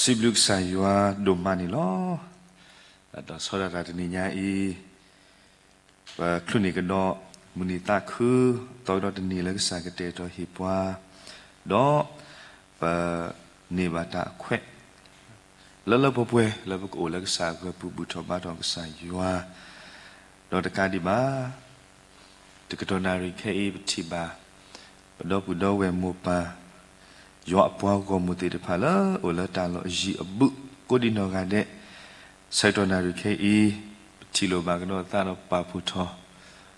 စံးဘျုးကစၢ်ယွၤဒိၣ်မးန့ၣ်လီၤ. ဒီးဆီဒၣ်တၢ်တနံၤညါအံၤ, ပချုးန့ၢ်ကဒီးမုၢ်နံၤသးခု သီကဒီးတနံၤလၢကစၢ်ကတဲာ်ကတီၤဟ့ၣ်ပှၤ, ဒီးပန့ၢ်ဘၣ်တၢ်အခွဲး လၢလၢပှဲၤပှဲၤလၢပကအိၣ်လၢကစၢ်အဂီၢ်ပူၤ ဘူၣ်ထီၣ်ဘါထီၣ်ကစၢ်ယွၤ, ဒီးတကးဒံးဘၣ် တကတီၢ်နၣ်ရံၣ်ခဲအံၤ ပထံၣ်ဘၣ် ပဒီပုၢ်ဒီဝဲၢ်မိၢ်ပၢ် ယွၤအပှၤဂီၢ်မုၢ်သ့ၣ်တဖၣ်လၢအိၣ်လၢတၢ်လီၢ်ယံၤအဘူး ကိးဒံနီၢ်ဂၤဒဲး, ဆၢကတီၢ်နၣ်ရံၣ်ခဲအံၤ ပထံၣ်လိာ်ဘၣ်ကဒီးသးဒီးပာ်ဖှိၣ်ထီၣ်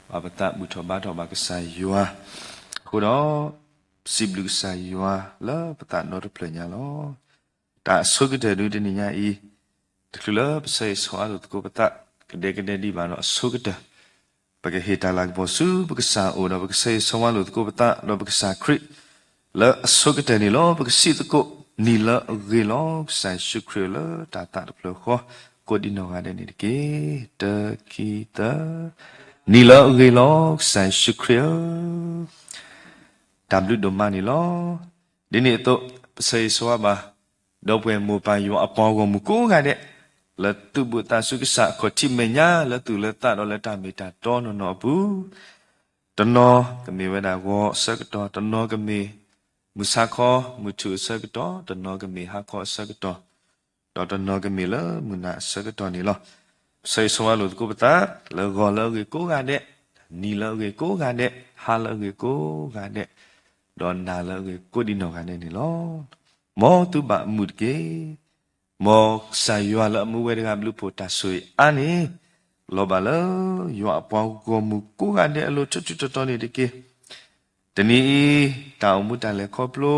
ဘၣ်ပသး ဘူၣ်ထီၣ်ဘါထီၣ်ဘၣ်ကစၢ်ယွၤ, အဃိဒီး စံးဘျုးကစၢ်ယွၤလၢပသးဒီတဖျၢၣ်ညါလီၤ. တၢ်အဆိကတၢၢ်ဒုတနံၤညါအံၤ, တချုးလၢပဆၢဂ့ၤဆၢဝါလိာ်သကိးပသး ကဒဲကဒဲဒံးဘၣ်ဒီးအဆိကတၢၢ်, ပကဟ့ၣ်တၢ်လၤကပီၤဆူပကစၢ်အအိၣ် ဒီးပကဆၢဂ့ၤဆၢဝါလိာ်သကိးပသး ဒီးပကစၢ်ခရံာ် လၢအဆိကတၢၢ်န့ၣ်လီၤ. ပကစံးသကိး နံၤလၢအဂ့ၤလီၤ ကစၢ်ယ့ၣ်ၡူးခရံာ်ဧၢ, လၢတၢ်သးတဖျၢၣ်ဃီ ကိးဒံနီၢ်ဂၤဒဲးန့ၣ်တက့ၢ်. တၢ ခံ သၢ, နံၤလၢအဂ့ၤလီၤ ကစၢ်ယ့ၣ်ၡူးခရံာ်ဧၢ. တၢ်ဘျုးဒိၣ်မးန့ၣ်လီၤ. ဒ်န့ၣ်အသိး ပဆၢဂ့ၤဆၢဝါဘၣ် ဒီပုၢ်ဝဲၢ်မိၢ်ပၢ်ယွၤအပှၤဂီၢ်မုၢ်ကိးဂၤဒဲး လၢသူၣ်ဘိၣ်သးစူၤကစၢ်အခီၣ်ထံးမဲာ်ညါ လၢသူၣ်လၢသးဒီးလၢတၢ်မ့ၢ်တၢ်တီနီၢ်နီၢ်အပူၤ, တနီၤကမ့ၢ်ဝဲဒၣ်ဂီၤအဆၢကတီၢ်, တနီၤကမ့ၢ်မုၢ်ဆါခီမုၢ်ထူၣ်အဆၢကတီၢ်, တနီၤကမ့ၢ်ဟါခီအဆၢကတီၢ်, ဒီးတနီၤကမ့ၢ်လၢမုၢ်နၤအဆၢကတီၢ်န့ၣ်လီၤ. ပဆၢဂ့ၤဆၢဝါလိာ်သကိးပသး လၢဂီၤလၢအဂ့ၤကိးဂၤဒဲး, နံၤလၢအဂ့ၤကိးဂၤဒဲး, ဟါလၢအဂ့ၤကိးဂၤဒဲး, ဒီးနၤလၢအဂ့ၤကိးဒံနီၢ်ဂၤဒဲးန့ၣ်လီၤ. မ်သုဘၣ်အမုာ်တက့ၢ်. မ်ကစၢ်ယွၤလၢအမူဝဲတဂၤဘျုးဖှိၣ်တၢ်ဆိၣ်ဂ့ၤအါန့ၣ် လီၤဘၣ်လၢယွၤအပှၤဂီၢ်မုၢ်ကိးဂၤဒဲးအလိၤ ထူးထူးတီၤတီၤန့ၣ်တက့ၢ်. တနံၤအံၤ တၢ်အိၣ်မူတၢ်လဲၤခီဖျိ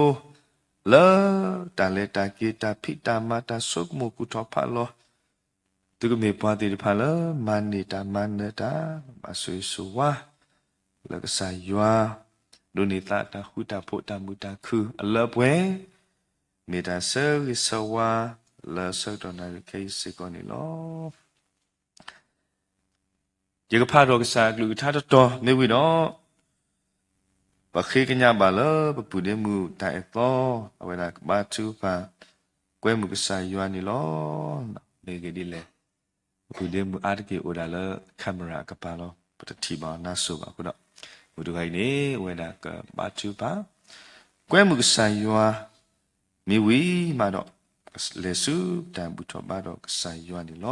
လၢတၢ်လဲၤတၢ်က့ၤ တၢ်ဖံးတၢ်မၤ တၢ်ဆိကမိၣ်ကူၣ်ထီၣ်ဖးလီၤ, သုကမ့ၢ်ပှၤသ့ၣ်တဖၣ်လၢမၤန့ၢ်တၢ်မၤနၢၤတၢ် ဘၣ်ဆိၣ်ဂ့ၤဆိၣ်ဝါ လၢကစၢ်ယွၤ ဒိးန့ၢ်သးတၢ်ဃူတၢ်ဖိး တၢ်မုာ်တၢ်ခုၣ်အလၢအပှဲၤ, မ့ၢ်တၢ်ဆၢဂ့ၤဆၢဝါ လၢဆၢကတီၢ်နၣ်ရံၣ်ခဲအံၤစ့ၢ်ကီးန့ၣ်လီၤ. ယကဖးထီၣ်ကစၢ်အကလုၢ်ကထါတတီၤမ့ၢ်ဝံၤဒီး ပဃ့ကညးဘၣ်လၢပပုၢ်ဒ့မုၣ်တၢ်အဲၣ်သီ အဝဲဒၣ်ကဘါထုကဖၣ် ကွဲမုာ်ကစၢ်ယွၤန့ၣ်လီၤ. မ့ၢ်ဂ့ၢ်ဒ်လဲၣ်, ပပုၢ်ဒ့မုၣ်အါတက့ၢ်အိၣ်ဒၣ်လၢ camera အကပၤလီၤ. ပတထံၣ်ဘၣ်အီၤနါစိၤဘၣ်အဃိဒီး, မုၢ်တဂၤအံၤန့ၣ် အဝဲဒၣ်ကဘါထုကဖၣ် ကွဲမုာ်ကစၢ်ယွၤ မ့ၢ်ဝံၤမးဒီး လဲၤဆူတၢ်ဘူၣ်ထီၣ်ဘါထီၣ်ကစၢ်ယွၤန့ၣ်လီၤ.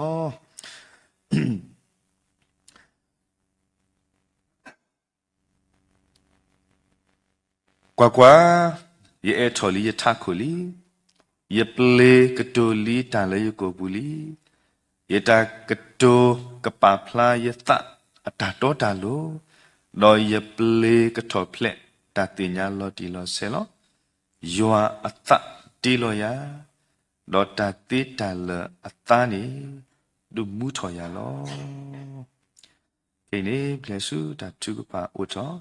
ကွၢ်ကွၢ်, ယအဲၣ်ထီၣ်လံယထးခိၣ်လံ, ယပျ့ၤကတိၤလံတၢ်လၢယကိာ်ပူၤလံ. ယတၢ်ကတိၤကပာ်ဖျါယသးအတၢ်တီတၢ်လိၤ, ဒီးယပျ့ၤကထီၣ်ဖျဲးတၢ်သ့ၣ်ညါလီၤတံၢ်လီၤဆဲးလီၤ. ယွၤအသးတ့လီၤယၤ, ဒီးတၢ်သ့တၢ်လၢာ်အသးန့ၣ် ဒုးမူထီၣ်ယၤလီၤ. ခဲအံၤန့ၣ် ပလဲၤဆူတၢ်ထုကဖၣ်အိၣ်ထီၣ်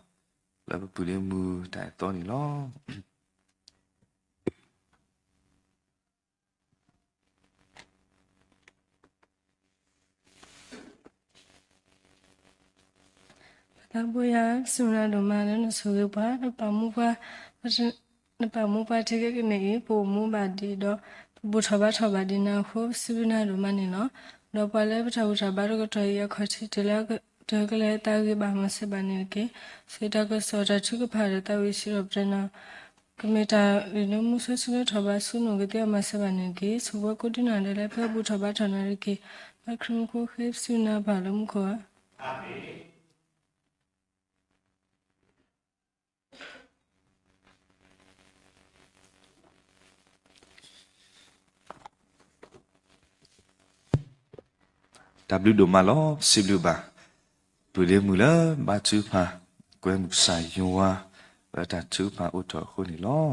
လၢပပုၢ်ဒ့မုၣ်တၢ်အဲၣ်သီန့ၣ်လီၤ. ပသးဘိယွၤ စူၢ်နၤဒိၣ်မးလၢနဆိၣ်ဂ့ၤပှၤ, နပာ်မူပှၤ, နပာ်မူပှၤထဲကကန့ၣ်အံၤ ပအိၣ်မူဘၣ်ဒံးဒီး ပဘူၣ်ထီၣ်ဘါထီၣ်ဘၣ်ဒံးနၤအဃိ ပစံးဘျုးနၤဒိၣ်မးန့ၣ်လီၤ. ဒီးပှၤလၢပတၢ်ဘူၣ်ထီၣ်ဘါထီၣ်ကတီၢ်အံၤ အခီၣ်ထံးတုၤလၢ တုၤကလဲၤသးဂ့ၤဘၣ်မၤစၢၤဘၣ်န့ၣ်တက့ၢ်. ဆိၣ်ဂ့ၤတၢ်ကစီၣ်တၢ်ထုကဖၣ်ဒီးသးဝံၣ်စံးထီၣ်ပတြၢၤနီၣ် ကမ့ၢ်တၢ်ရ့လိာ်မူဆိဆၢထီၣ်ဘၣ်ဆူနအိၣ်ကသ့အီၤ မၤစၢၤဘၣ်န့ၣ်တက့ၢ်. ဆိၣ်ဂ့ၤပှၤကိးဒံနီၢ်ဒဲးလၢ ပဘူၣ်ထီၣ်ဘါထီၣ်နၤတက့ၢ်. လၢခရံာ်မူခိၣ်ဃ့ပစံးနၤပၢ်လၢမူခိၣ်ဧၢ. တၢ်ဘျုးဒိၣ်မးလီၤ. စံးဘျုးဘၣ် ပုၢ်ဒ့မုၣ်လၢဘါထုကဖၣ် ကွဲမုာ်ကစၢ်ယွၤ လၢတၢ်ထုကဖၣ်အိၣ်ထီၣ်အဃိန့ၣ်လီၤ.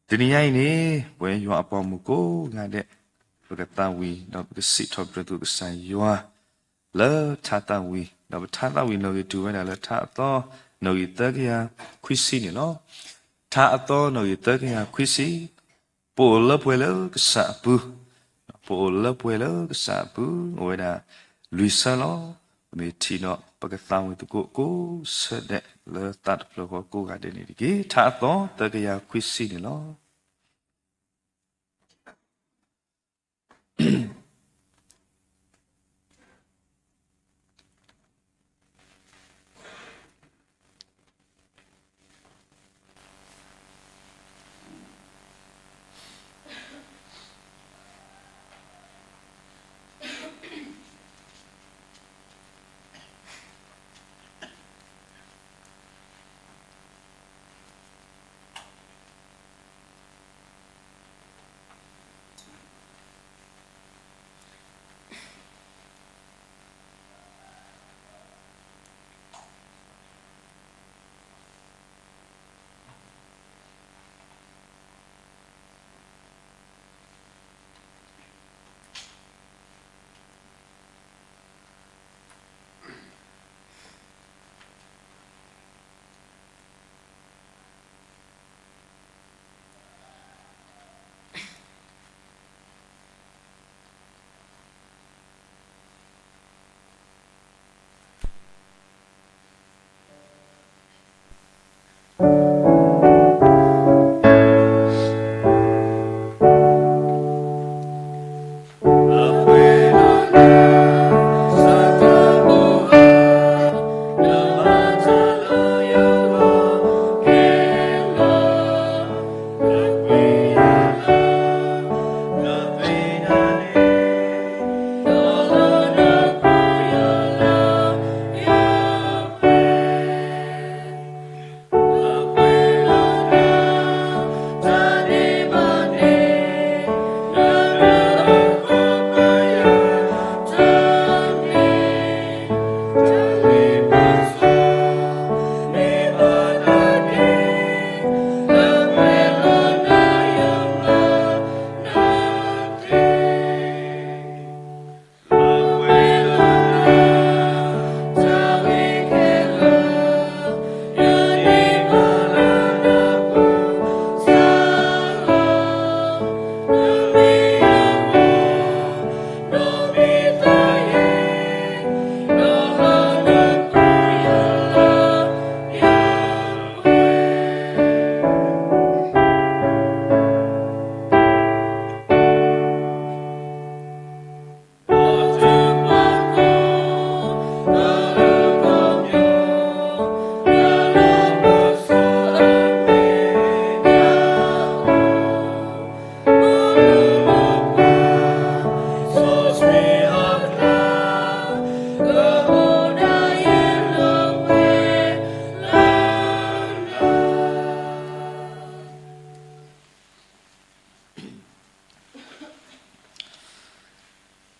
တနံၤညါအံၤန့ၣ် ပဝဲယွၤအပှၤမုၣ်ကိးဂၤဒဲး ပကသးဝံၣ် ဒီးပကစံးထီၣ်ပတြၢၤသကိးကစၢ်ယွၤ လၢထါသးဝံၣ်, ဒီးပထါသးဝံၣ်နီၣ်ဂံၢ်တူၢ်ဝဲဒၣ်လၢထါအသီ နီၣ်ဂံၢ်သၢကယၤခွံဆံန့ၣ်လီၤ. ထါအသီနီၣ်ဂံၢ်သၢကယၤခွံဆံ, ပအိၣ်လၢပှဲၤလၢကစၢ်အပူၤ, ပအိၣ်လၢပှဲၤလၢကစၢ်အပူၤ အိၣ်ဝဲဒၣ်လွံၢ်ဆၢလီၤ. မ့ၢ်ထံၣ်ဒီး ပကသးဝံၣ်သကိးကိးဆၢဒဲး လၢသးတဖျၢၣ်ဃီကိးဂၤဒဲးန့ၣ်တက့ၢ်. ထါအသီသၢကယၤခွံဆံန့ၣ်လီၤ.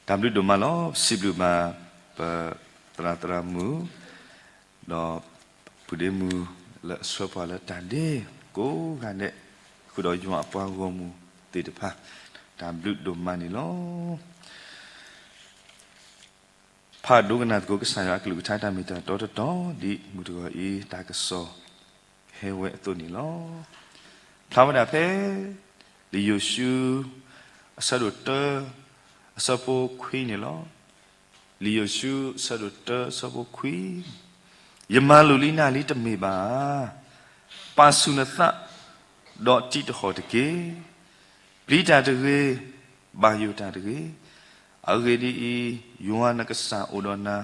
တၢ်ဘျုးဒိၣ်မးလီၤ. ပစံးဘျုးဘၣ် ပသရၣ်သရၣ်မုၣ် ဒီးပုၢ်ဒ့မုၣ်လၢအဆှၢပှၤလၢတၢ်ဒ့ ကိးဂၤဒဲး ဃုာ်ဒီးယွၤအပှၤဂီၢ်မုၢ်သ့ၣ်တဖၣ် တၢ်ဘျုးဒိၣ်မးန့ၣ်လီၤ. ဖးဒိကနၣ်သကိးကစၢ်ယွၤအကလုၢ်ကထါတၢ်မ့ၢ်တၢ်တီတတီၤ ဒ်မုၢ်တဂီၤအံၤ တၢ်ကစီၣ်ဟဲဝဲအသိးန့ၣ်လီၤ. ဖျါဝဲဒၣ်ဖဲ လံာ်ယိၤၡူ အဆၢဒိၣ်တၢ အဆၢဖိခွံန့ၣ်လီၤ. လံာ်ယိၤၡူ အဆၢဒိၣ်တၢ အဆၢဖိခွံ, ယမၤလိာ်လံနၤလံတမ့ၢ်ဘၣ်ဧါ. ပာ်ဆူၣ်နသး ဒီးတံးတဟီၣ်တက့ၢ်. ပျံၤတၢ်တဂ့ၤ, ဘၣ်ယိၣ်တၢ်တဂ့ၤ. အဂ့ၢ်ဒ်အံၤ, ယွၤနကစၢ်အိၣ်ဒီးနၤ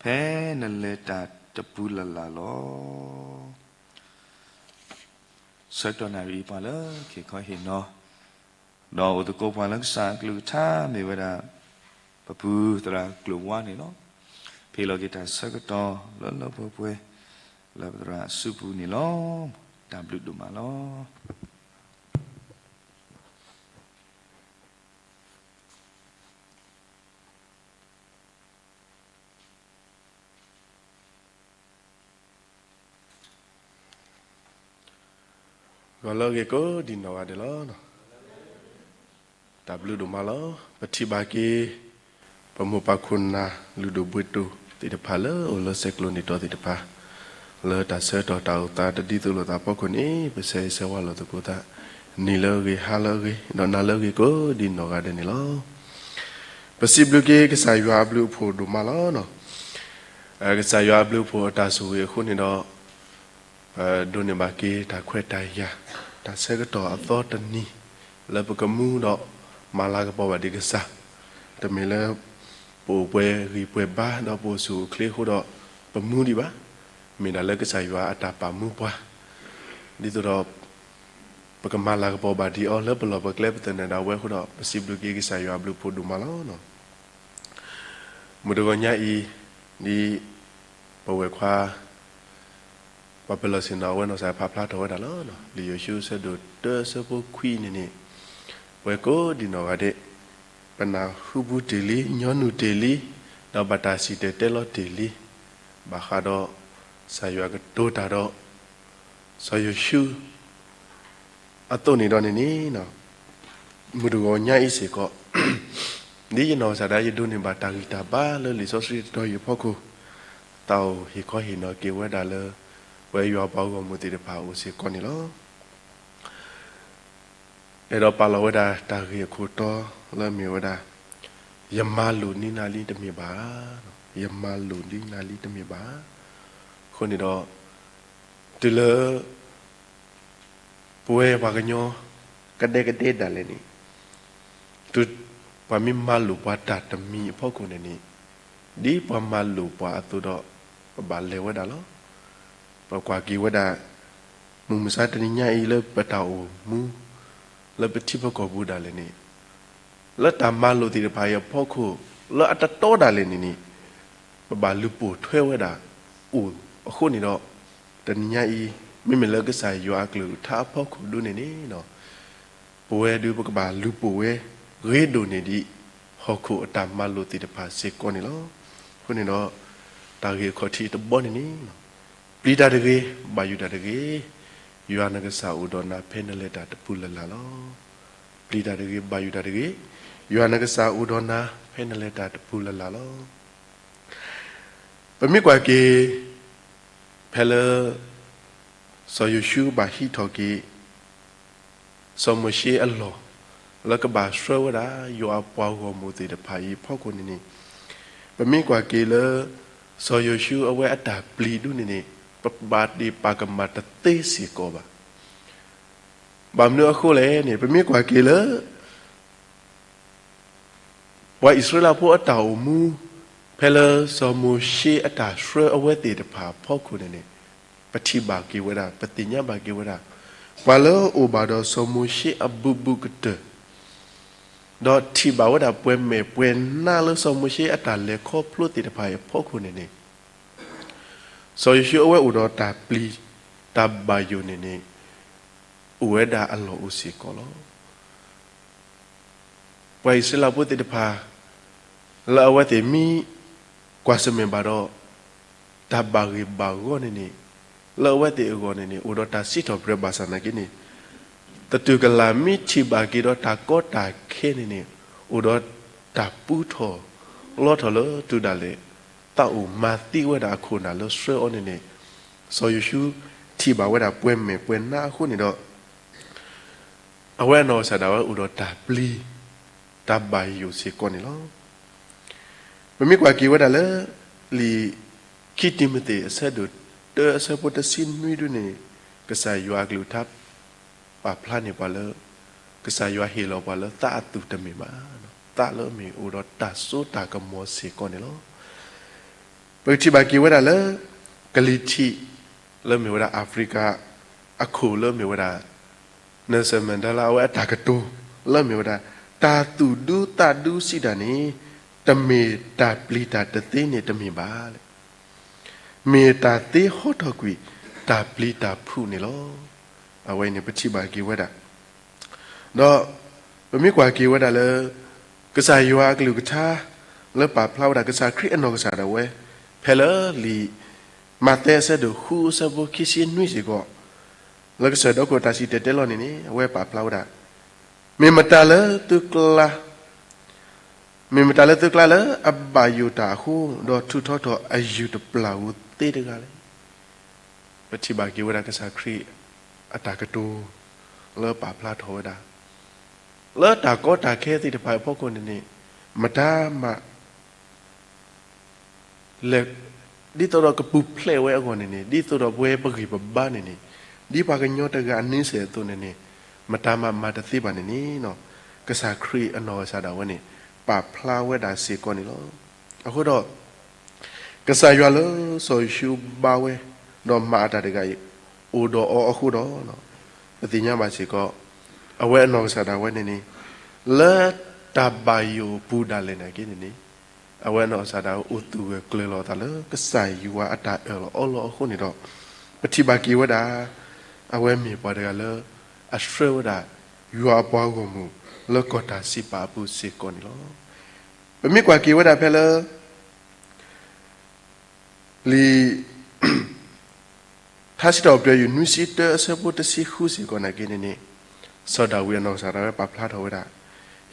ဖဲနလဲၤတၢ်တပူၤလၢ်လၢ်လီၤ. ဆၢကတီၢ်နၣ်ရံၣ်အံၤ ပှၤလၢဟ့ၣ်ခီဟ့ၣ်နီၤ ဒီးအိၣ်သကိးပှၤလၢကစၢ်အကလုၢ်ကထါ မ့ၢ်ဝဲဒၣ် ပပုၢ်သရၣ်ကျိၤဝါန့ၣ်လီၤ. ဖဲအံၤလီၤက့ၤတၢ်ဆၢကတီၢ်လၢလၢပှဲၤပှဲၤ လၢပသရၣ်အစုပူၤန့ၣ်လီၤ. တၢ်ဘျုးဒိၣ်မးလီၤ. ဂီၤလၢအဂ့ၤကိးဒံးနီၢ်ဂၤဒဲးလီၤ. တၢ်ဘျုးဒိၣ်မးလီၤ. ပထံၣ်ဘၣ်က့ၤ ပမိၢ်ပၢ်ခိၣ်နၢ်လုၢ်ဒိၣ်ပှ့ၤဒိၣ်သ့ၣ်တဖၣ်လၢအိၣ်လၢဆဲးကျိးနံၣ်တီသ့ၣ်တဖၣ် လၢတၢ်ဆၢကတီၢ်တၢ်အိၣ်သးတဒ်သိးလိာ်သးအဖီခိၣ်န့ၣ် ပဆၢဂ့ၤဆၢဝါလိာ်သကိးသး နံၤလၢအဂ့ၤ ဟါလၢအဂ့ၤ ဒီးနၤလၢအဂ့ၤကိးဒံးနီၢ်ဂၤဒဲးန့ၣ်လီၤ. ပစံးဘျုးက့ၤကစၢ်ယွၤအဘျုးအဖှိၣ်ဒိၣ်မးလီၤ. ကစၢ်ယွၤအဘျုးအဖှိၣ်အတၢ်ဆိၣ်ဂ့ၤအဃိန့ၣ်ဒီး ပဒိးန့ၢ်ဘၣ်က့ၤတၢ်ခွဲးတၢ်ယာ် တၢ်ဆၢကတီၢ်အသီတနံၤ လၢပကမူဒီးမၤလၤကပီၤဘၣ်ဒံးကစၢ် တမ့ၢ်လၢ ပအိၣ်ပှဲၤဂံၢ်ပှဲၤဘါ ဒီးပအိၣ်ဆူၣ်အိၣ်ချ့အဃိဒီး ပမူဒံးဘၣ်. မ့ၢ်ဒၣ်လၢကစၢ်ယွၤအတၢ်ပာ်မူပှၤ ဒ်သိးဒီး ပကမၤလၤကပီၤဘၣ်ဒံးအီၤ လၢပလီၢ်ပကျဲ ပသနၢၣ်ဒၣ်ဝဲအဃိဒီး ပစံးဘျုးက့ၤကစၢ်ယွၤအဘျုးအဖှိၣ်ဒိၣ်မးလီၤ. မုၢ်တဂီၤညါအံၤ ဒ်ပဝဲၢ်ခွါ ပှၤပလီၢ်ဆ့ၣ်နီၤ အဝဲနီၢ်ကစၢ်ဖးဖျါထီၣ်ဝဲဒၣ်လီၤ. လံာ်ယိၤၡူအဆၢဒိၣ်တၢ အဆၢဖိခွံန့ၣ်န့ၣ် ပဝဲကိးဒံးနီၢ်ဂၤဒဲး ပနၢ်ဟူပူၤတ့ၢ်လံ, ညီနုၢ်တ့ၢ်လံ, ဒီးဘၣ်တၢ်စံၣ်တဲၤတဲလီၤတ့ၢ်လံ, ဘၣ်ဃးဒီး ကစၢ်ယွၤကတိၤတၢ်ဒီး စီၤယိၤၡူ အသိးန့ၣ်ဒီးန့ၣ်န့ၣ် မုၢ်တဂီၤညါအံၤစ့ၢ်ကီး ဒ်ယနီၢ်ကစၢ်ဒၣ်ယဒိးန့ၢ်ဘၣ်တၢ်ဂံၢ်တၢ်ဘါလၢလံာ်စီဆှံတတီၤအံၤအဖီခိၣ်, တၢ်အိၣ်ဟ့ၣ်ခီဟ့ၣ်နီၤက့ၤဝဲဒၣ်လၢ ပဝဲယွၤပှၤဂီၢ်မုၢ်သ့ၣ်တဖၣ်အအိၣ်စ့ၢ်ကီးန့ၣ်လီၤ. အဲၣ်ဒိးပာ်လီၤဝဲဒၣ်တၢ်ဂ့ၢ်အခိၣ်တီလၢမ့ၢ်ဝဲဒၣ် ယမၤလိာ်န့ၢ်နၤလံတမ့ၢ်ဘၣ်, ယမၤလိာ်န့ၢ်နၤလံတမ့ၢ်ဘၣ်. အဃိန့ၣ်ဒီး တုၤလၢ ပဝဲပှၤကညီ ကဒဲကဒဲဒၣ်လဲာ်န့ၣ် တုၤပှၤမ့ၢ်မၤလိာ်ပှၤတၢ်တမံၤအဖီခိၣ်န့ၣ်န့ၣ် ဒ်ပှၤမၤလိာ်ပှၤအသိးဒီး ပဘၣ်လဲၤဝဲဒၣ်လီၤ. ပကွၢ်က့ၤဝဲဒၣ် မုၢ်မဆါတနံၤညါအံၤလၢပတၢ်အိၣ်မူ လၢပထံပကီၢ်ပူၤဒၣ်လဲာ်န့ၣ် လၢတၢ်မၤလိာ်သ့ၣ်တဖၣ်အံၤအဖီခိၣ် လၢအတတီဒၣ်လဲာ်န့ၣ်န့ၣ် ပဘၣ်လူၤပိာ်ထွဲဝဲဒၣ်အိၣ်အဃိန့ၣ်ဒီး တနံၤညါအံၤ မ့မ့ၢ်လၢကစၢ်ယွၤအကလုၢ်ကထါအဖီခိၣ်ဒၣ်န့ၣ်န့ၣ် ပဝဲဒၣ်ပကဘၣ်လူၤပိာ်ဝဲ ဂ့ၤဒိၣ်န့ၢ်ဒံး ဟီၣ်ခိၣ်အတၢ်မၤလိာ်သ့ၣ်တဖၣ်စ့ၢ်ကီးန့ၣ်လီၤ. အဃိန့ၣ်ဒီး တၢ်ဂ့ၢ်အခီၣ်ထံးတဘီန့ၣ်န့ၣ် ပျံၤတၢ်တဂ့ၤ, ဘၣ်ယိၣ်တၢ်တဂ့ၤ, ယွၤနကစၢ်အိၣ်ဒီးနၤဖဲနလဲၤတၢ်တပူၤလၢ်လၢ်လီၤ. ပျံၤတၢ်တဂ့ၤ, ဘၣ်ယိၣ်တၢ်တဂ့ၤ, ယွၤနကစၢ်အိၣ်ဒီးနၤဖဲနလဲၤတၢ်တပူၤလၢ်လၢ်လီၤ. ပမ့ၢ်ကွၢ်က့ၤ ဖဲလၢ စီၤယိၤၡူဘၣ်ဟံးထီၣ်က့ၤ စီၤမိၤၡ့အလီၢ် လၢကဘၣ်ဆှၢဝဲဒၣ် ယွၤအပှၤဂီၢ်မုၢ်သ့ၣ်တဖၣ်အံၤအဖီခိၣ်န့ၣ်န့ၣ် ပမ့ၢ်ကွၢ်က့ၤလၢ စီၤယိၤၡူအဝဲအတၢ်ပျံၤဒုန့ၣ်န့ၣ် ပဘၣ်ဒ့ၣ်ပာ်ကမၣ်တသ့စ့ၢ်ကီးဘၣ်. ဘၣ်မနုၤအဃိလဲၣ်န့ၣ် ပမ့ၢ်ကွၢ်က့ၤလၢ ပှၤအံၣ်စရ့လးဖိအတၢ်အိၣ်မူ ဖဲလၢစီၤမိၤၡ့အတၢ်ဆှၢအဝဲသ့ၣ်တဖၣ်အဖီခိၣ်န့ၣ်န့ၣ် ပထံၣ်ဘၣ်က့ၤဝဲဒၣ် ပသ့ၣ်ညါဘၣ်က့ၤဝဲဒၣ် ပှၤလၢအအိၣ်ဘၣ်ဒီးစီၤမိၤၡ့အဘူးဘူးကတၢၢ် ဒီးထံၣ်ဘၣ်ဝဲဒၣ်ပှဲၤမဲာ်ပှဲၤနါလၢစီၤမိၤၡ့အတၢ်လဲၤခီဖျိသ့ၣ်တဖၣ်အံၤအဖီခိၣ်န့ၣ်န့ၣ် စီၤယိၤၡူအဝဲအိၣ်ဒီးတၢ်ပျံၤ တၢ်ဘၣ်ယိၣ်န့ၣ်န့ၣ် အိၣ်ဝဲဒၣ်အလီၢ်အိၣ်စ့ၢ်ကီးလီၤ. ပှၤအံၣ်စရ့လးဖိသ့ၣ်တဖၣ် လၢအဝဲသ့ၣ်မ့ၢ်ကွၢ်ဆၢၣ်မဲာ်ဘၣ်ဒီး တၢ်ဘၣ်ဂ့ၢ်ဘၣ်ဂီၢ်န့ၣ်န့ၣ် လၢအဝဲသ့ၣ်အဂီၢ်န့ၣ်န့ၣ် အိၣ်ဒီးတၢ်စံးထီၣ်ပတြၢၤဘၣ်ဆၣ်နာ်က့န့ၣ် သတူၢ်ကလာ်မ့ၢ်ထံၣ်ဘၣ်က့ၤဒီးတၢ်ကီတၢ်ခဲန့ၣ်န့ၣ် အိၣ်ဒီးတၢ်ပူထီၣ်လီထီၣ်လၢတုၤဒၣ်လဲာ် သးအိၣ်မၤသံဝဲဒၣ်အခိၣ်နၢ်လၢဆှၢအီၤန့ၣ်န့ၣ် စီၤယိၤၡူထံၣ်ဘၣ်ဝဲဒၣ်ပှဲၤမဲာ်ပှဲၤနါအဃိန့ၣ်ဒီး အဝဲအနီၢ်ကစၢ်ဒၣ်ဝဲအိၣ်ဒီးတၢ်ပျံၤ တၢ်ဘၣ်ယိၣ်စ့ၢ်ကီးန့ၣ်လီၤ. ပမ့ၢ်ကွၢ်က့ၤဝဲဒၣ်လၢ လံာ်ခံတံၤမသ့း အဆၢဒိၣ်တၢ အဆၢဖိတဆံနွံဒုန့ၣ် ကစၢ်ယွၤအကလုၢ်ကထါ ပာ်ဖျါန့ၢ်ပှၤလၢ ကစၢ်ယွၤဟ့ၣ်လီၤပှၤလၢသးအသူၣ်တမ့ၢ်ဘၣ်, သးလၢအမ့ၢ်အိၣ်ဒီးတၢ်စိတၢ်ကမီၤစ့ၢ်ကီးန့ၣ်လီၤ. ပကထံၣ်ဘၣ်က့ၤဝဲဒၣ်လၢ ကလံၤထံး လၢမ့ၢ်ဝဲဒၣ် Africa အခိၣ်လၢမ့ၢ်ဝဲဒၣ် Nelson Mandela အဝဲအတၢ်ကတိၤ လၢမ့ၢ်ဝဲဒၣ် တၢ်သူၣ်ဒူသးဒူစံးတၢ်န့ၣ် တမ့ၢ်တၢ်ပျံၤတၢ်တသ့န့ၣ်တမ့ၢ်ဘၣ်လဲၣ်. မ့ၢ်တၢ်သ့ဟီထီၣ်ကွံာ် တၢ်ပျံၤတၢ်ဖုးန့ၣ်လီၤ. အဝဲအံၤန့ၣ်ပထံၣ်ဘၣ်က့ၤဝဲဒၣ် ဒီး ပမ့ၢ်ကွၢ်က့ၤဝဲဒၣ်လၢ ကစၢ်ယွၤအကလုၢ်ကထါ လၢပာ်ဖျါဝဲဒၣ်ကစၢ်ခရံာ်အနီၢ်ကစၢ်ဒၣ်ဝဲ ဖဲလၢလံာ် မးသဲအဆၢဒိၣ်ဃု အဆၢဖိခံဆံနွံစ့ၢ်ကီး လၢကစၢၢ်ဒီခိၣ်တၢ်စံၣ်တဲၤတဲလီၤန့ၣ်န့ၣ် အဝဲပာ်ဖျါဝဲဒၣ် မ့ၢ်မတၤလၢသုကျါ မ့ၢ်မတၤလၢသုကျါလၢအဘၣ်ယိၣ်တၢ်အဃိ ဒီးထုးထီထီၣ်အယုၢ်တပျၢ်ဧိၤသ့တဂၤလဲၣ်. ပထံၣ်ဘၣ်က့ၤဝဲဒၣ်ကစၢ်ခရံာ်အတၢ်ကတိၤ လၢပာ်ဖျါထီၣ်ဝဲဒၣ် လၢတၢ်ကီတၢ်ခဲသ့ၣ်တဖၣ်အဖီခိၣ်န့ၣ်န့ၣ် မတၤမး လဲၤ ဒ်သိးဒီးကပူၤဖျဲးဝဲအဂီၢ်န့ၣ်န့ၣ် ဒ်သိးဒီးပဝဲပဂံၢ်ပဘါန့ၣ်န့ၣ် ဒ်ပှၤကညီတဂၤအန့ဆၢၣ်အသိးန့ၣ်န့ၣ် မတၤမးမၤတသ့ဘၣ်န့ၣ်န့ၣ် ကစၢ်ခရံာ်အနီၢ်ကစၢ်ဒၣ်ဝဲန့ၣ် ပာ်ဖျါဝဲဒၣ်စ့ၢ်ကီးန့ၣ်လီၤ. အဃိဒီး ကစၢ်ယွၤလၢစီၤယိၤၡူဘါဝဲ ဒီးမၤအတၢ်တဂၤအံၤ အိၣ်ဒီးအီၤအဃိဒီး ပသ့ၣ်ညါဘၣ်စ့ၢ်ကီး အဝဲအနီၢ်ကစၢ်ဒၣ်ဝဲန့ၣ်န့ၣ် လၢတၢ်ဘၣ်ယိၣ်အပူၤဒၣ်လဲာ်နာ်က့န့ၣ်န့ၣ် အဝဲအနီၢ်ကစၢ်ဒၣ်ဝဲအိၣ်သူၣ်ဂၢၢ်ကျၢၤလီၤအသးလၢ ကစၢ်ယွၤအတၢ်အၢၣ်လီၤအီလီၤအဃိန့ၣ်ဒီး ပထံၣ်ဘၣ်က့ၤဝဲဒၣ် အဝဲမ့ၢ်ပှၤတဂၤလၢ အဆှၢဝဲဒၣ် ယွၤအပှၤဂီၢ်မုၢ် လၢကီၢ်တၢ်စံးပာ်အပူၤစ့ၢ်ကီးန့ၣ်လီၤ. ပမ့ၢ်ကွၢ်က့ၤဝဲဒၣ်ဖဲလၢ လံာ် ထါစံးထီၣ်ပတြၢၤ ယူၢ်နွံဆံတၢ အဆၢဖိတဆံဃုစ့ၢ်ကီးနာ်က့န့ၣ်န့ၣ် စီၤဒၤဝံးအနီၢ်ကစၢ်ဒၣ်ဝဲပာ်ဖျါထီၣ်ဝဲဒၣ်,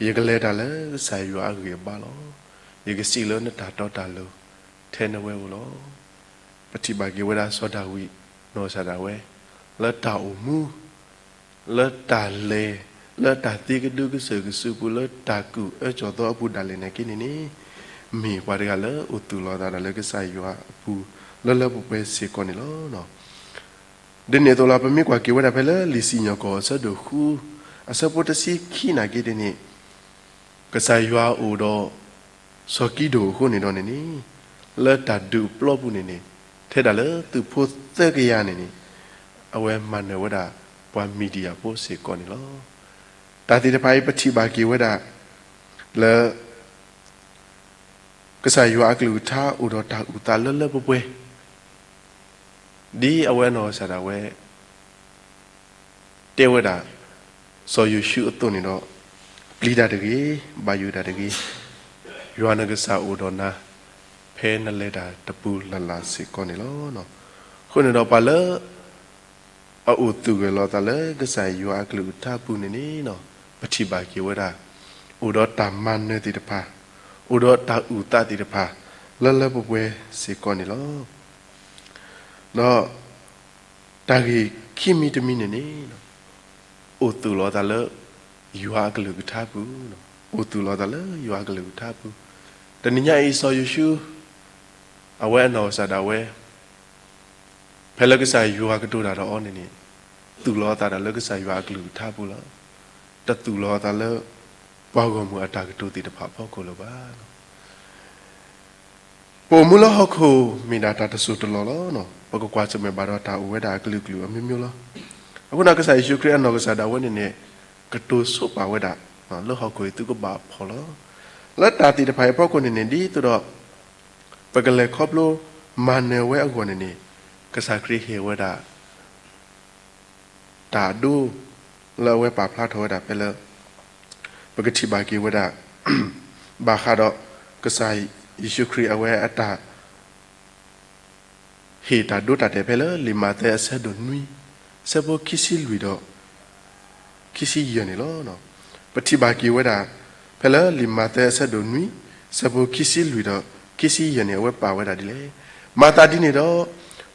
ယကလဲၤတၢ်လၢကစၢ်ယွၤအဂံၢ်အဘါလီၤ. ယကစံးလၢနတၢ်တီတၢ်လိၤ ထဲနဝဲဧိၤလီၤ. ပထံၣ်ဘၣ်က့ၤဝဲဒၣ်စီၤဒၤဝံး နီၢ်ကစၢ်ဒၣ်ဝဲ လၢတၢ်အိၣ်မူ လၢတၢ်လဲၤ လၢတၢ်သံကဒုကစၢၢ်ကစုပူၤ လၢတၢ်ကူၣ်အၢကၠီၤသီအပူၤဒၣ်လဲာ်နာ်က့န့ၣ်န့ၣ် မ့ၢ်ပှၤတဂၤလၢအိၣ်သူၣ်လီၤအသးဒၣ်လၢကစၢ်ယွၤအပူၤ လၢလၢပှဲၤပှဲၤစ့ၢ်ကီးန့ၣ်လီၤ. ဒ်န့ၣ်အသိးလီၤ ပမ့ၢ်ကွၢ်က့ၤဝဲဒၣ်ဖဲလၢလံာ်စံၣ်ညီၣ်ကွီၢ်အဆၢဒိၣ်ဃု အဆၢဖိတဆံခံနာ်က့န့ၣ်န့ၣ် ကစၢ်ယွၤအိၣ်ဒီး စီၤကံဒိၣ်အဃိန့ၣ်ဒီးန့ၣ်န့ၣ် လၢတၢ်ဒုးအပျီပူၤန့ၣ်န့ၣ် ထဲဒၣ်လၢသုးဖိသၢကယၤန့ၣ်န့ၣ် အဝဲမၤနၢၤဝဲဒၣ် ပှၤမံၤဒယၣ်ဖိစ့ၢ်ကီးန့ၣ်လီၤ. တၢ်သ့ၣ်တဖၣ်အံၤ ပထံၣ်ဘၣ်က့ၤဝဲဒၣ် လၢ ကစၢ်ယွၤအကလုၢ်ကထါအိၣ်ဒီးတၢ်အုၣ်သးလၢလၢပှဲၤပှဲၤ ဒ်အဝဲအနီၢ်ကစၢ်ဒၣ်ဝဲ တဲဝဲဒၣ် စီၤယိၤၡူအသိးန့ၣ်ဒီး ပျံၤတၢ်တဂ့ၤ, ဘၣ်ယိၣ်တၢ်တဂ့ၤ, ယွၤနကစၢ်အိၣ်ဒီးနၤ ဖဲနလဲၤတၢ်တပူၤလၢ်လၢ်စ့ၢ်ကီးန့ၣ်လီၤ. အဃိန့ၣ်ဒီးပှၤလၢ အအိၣ်သူၣ်ဂၢၢ်လီၤအသးလၢကစၢ်ယွၤအကလုၢ်ကထါပူၤန့ၣ်န့ၣ် ပထံၣ်ဘၣ်က့ၤဝဲဒၣ် အိၣ်ဒီးတၢ်မၤနၢၤသ့ၣ်တဖၣ်, အိၣ်ဒီးတၢ်အုၣ်သးသ့ၣ်တဖၣ် လၢလၢပှဲၤပှဲၤစ့ၢ်ကီးန့ၣ်လီၤ. ဒီး တၢ်ဂ့ၢ်ခံမံၤတမံၤန့ၣ်န့ၣ် အိၣ်သူၣ်လီၤအသးလၢ ယွၤအကလုၢ်ကထါပူၤ, အိၣ်သူၣ်လီၤအသးလၢယွၤအကလုၢ်ကထါပူၤ, တနံၤညါအံၤစီၤယိၤၡူ အဝဲအနီၢ်ကစၢ်ဒၣ်ဝဲ ဖဲလၢကစၢ်ယွၤကတိၤတၢ်ဒီးအီၤန့ၣ်န့ၣ် သူၣ်လီၤအသးဒၣ်လၢကစၢ်ယွၤအကလုၢ်ကထါပူၤလီၤ. တသူၣ်လီၤအသးလၢ ပှၤဂီၢ်မုၢ်အတၢ်ကတိၤသ့ၣ်တဖၣ်အဖီခိၣ်လၢၤဘၣ်. ပအိၣ်မူလၢဟီၣ်ခိၣ်မ့ၢ်ဒၣ်တၢ်တစိၢ်တလီၢ်လီၤ. ပကကွၢ်ဆၢၣ်မဲာ်ဘၣ်ဒီးတၢ်အိၣ်ဝဲဒၣ်အကလုာ်ကလုာ်အမျိုးမျိုးလီၤ. အဃိန့ၣ် ကစၢ်ယ့ၣ်ၡူးခရံာ်အနီၢ်ကစၢ်ဒၣ်ဝဲန့ၣ်န့ၣ် ကတိၤဆိပာ်ဝဲဒၣ် လၢဟီၣ်ခိၣ်အံၤသုကဘၣ်ဖှီၣ်လီၤ. လၢတၢ်သ့ၣ်တဖၣ်အံၤအဖီခိၣ်န့ၣ်န့ၣ် ဒ်သိးဒီး ပကလဲၤခီဖျိမၤနၢၤဝဲအဂီၢ်န့ၣ်န့ၣ် ကစၢ်ခရံာ်ဟ့ၣ်ဝဲဒၣ် တၢ်အဒိ လၢအဝဲပာ်ဖျါထီၣ်ဝဲဒၣ်ဖဲလၢ ပကထံၣ်ဘၣ်က့ၤဝဲဒၣ် ဘၣ်ဃးဒီး ကစၢ်ယ့ၣ်ၡူးခရံာ်အဝဲအတၢ် ဟ့ၣ်တၢ်ဒိတၢ်တဲာ်ဖဲလၢလံာ်မးသဲအဆၢဒိၣ်နွံ ဆၢဖိခံဆံလွံၢ်ဒီး ခံဆံယဲၢ်န့ၣ်လီၤ. ပထံၣ်ဘၣ်က့ၤဝဲဒၣ် ဖဲလၢလံာ်မးသဲအဆၢဒိၣ်နွံ ဆၢဖိခံဆံလွံၢ်ဒီး ခံဆံယဲၢ်န့ၣ် အဝဲပာ်ဝဲဒၣ်ဒ်လဲၣ်. မၤသးဒ်န့ၣ်ဒီး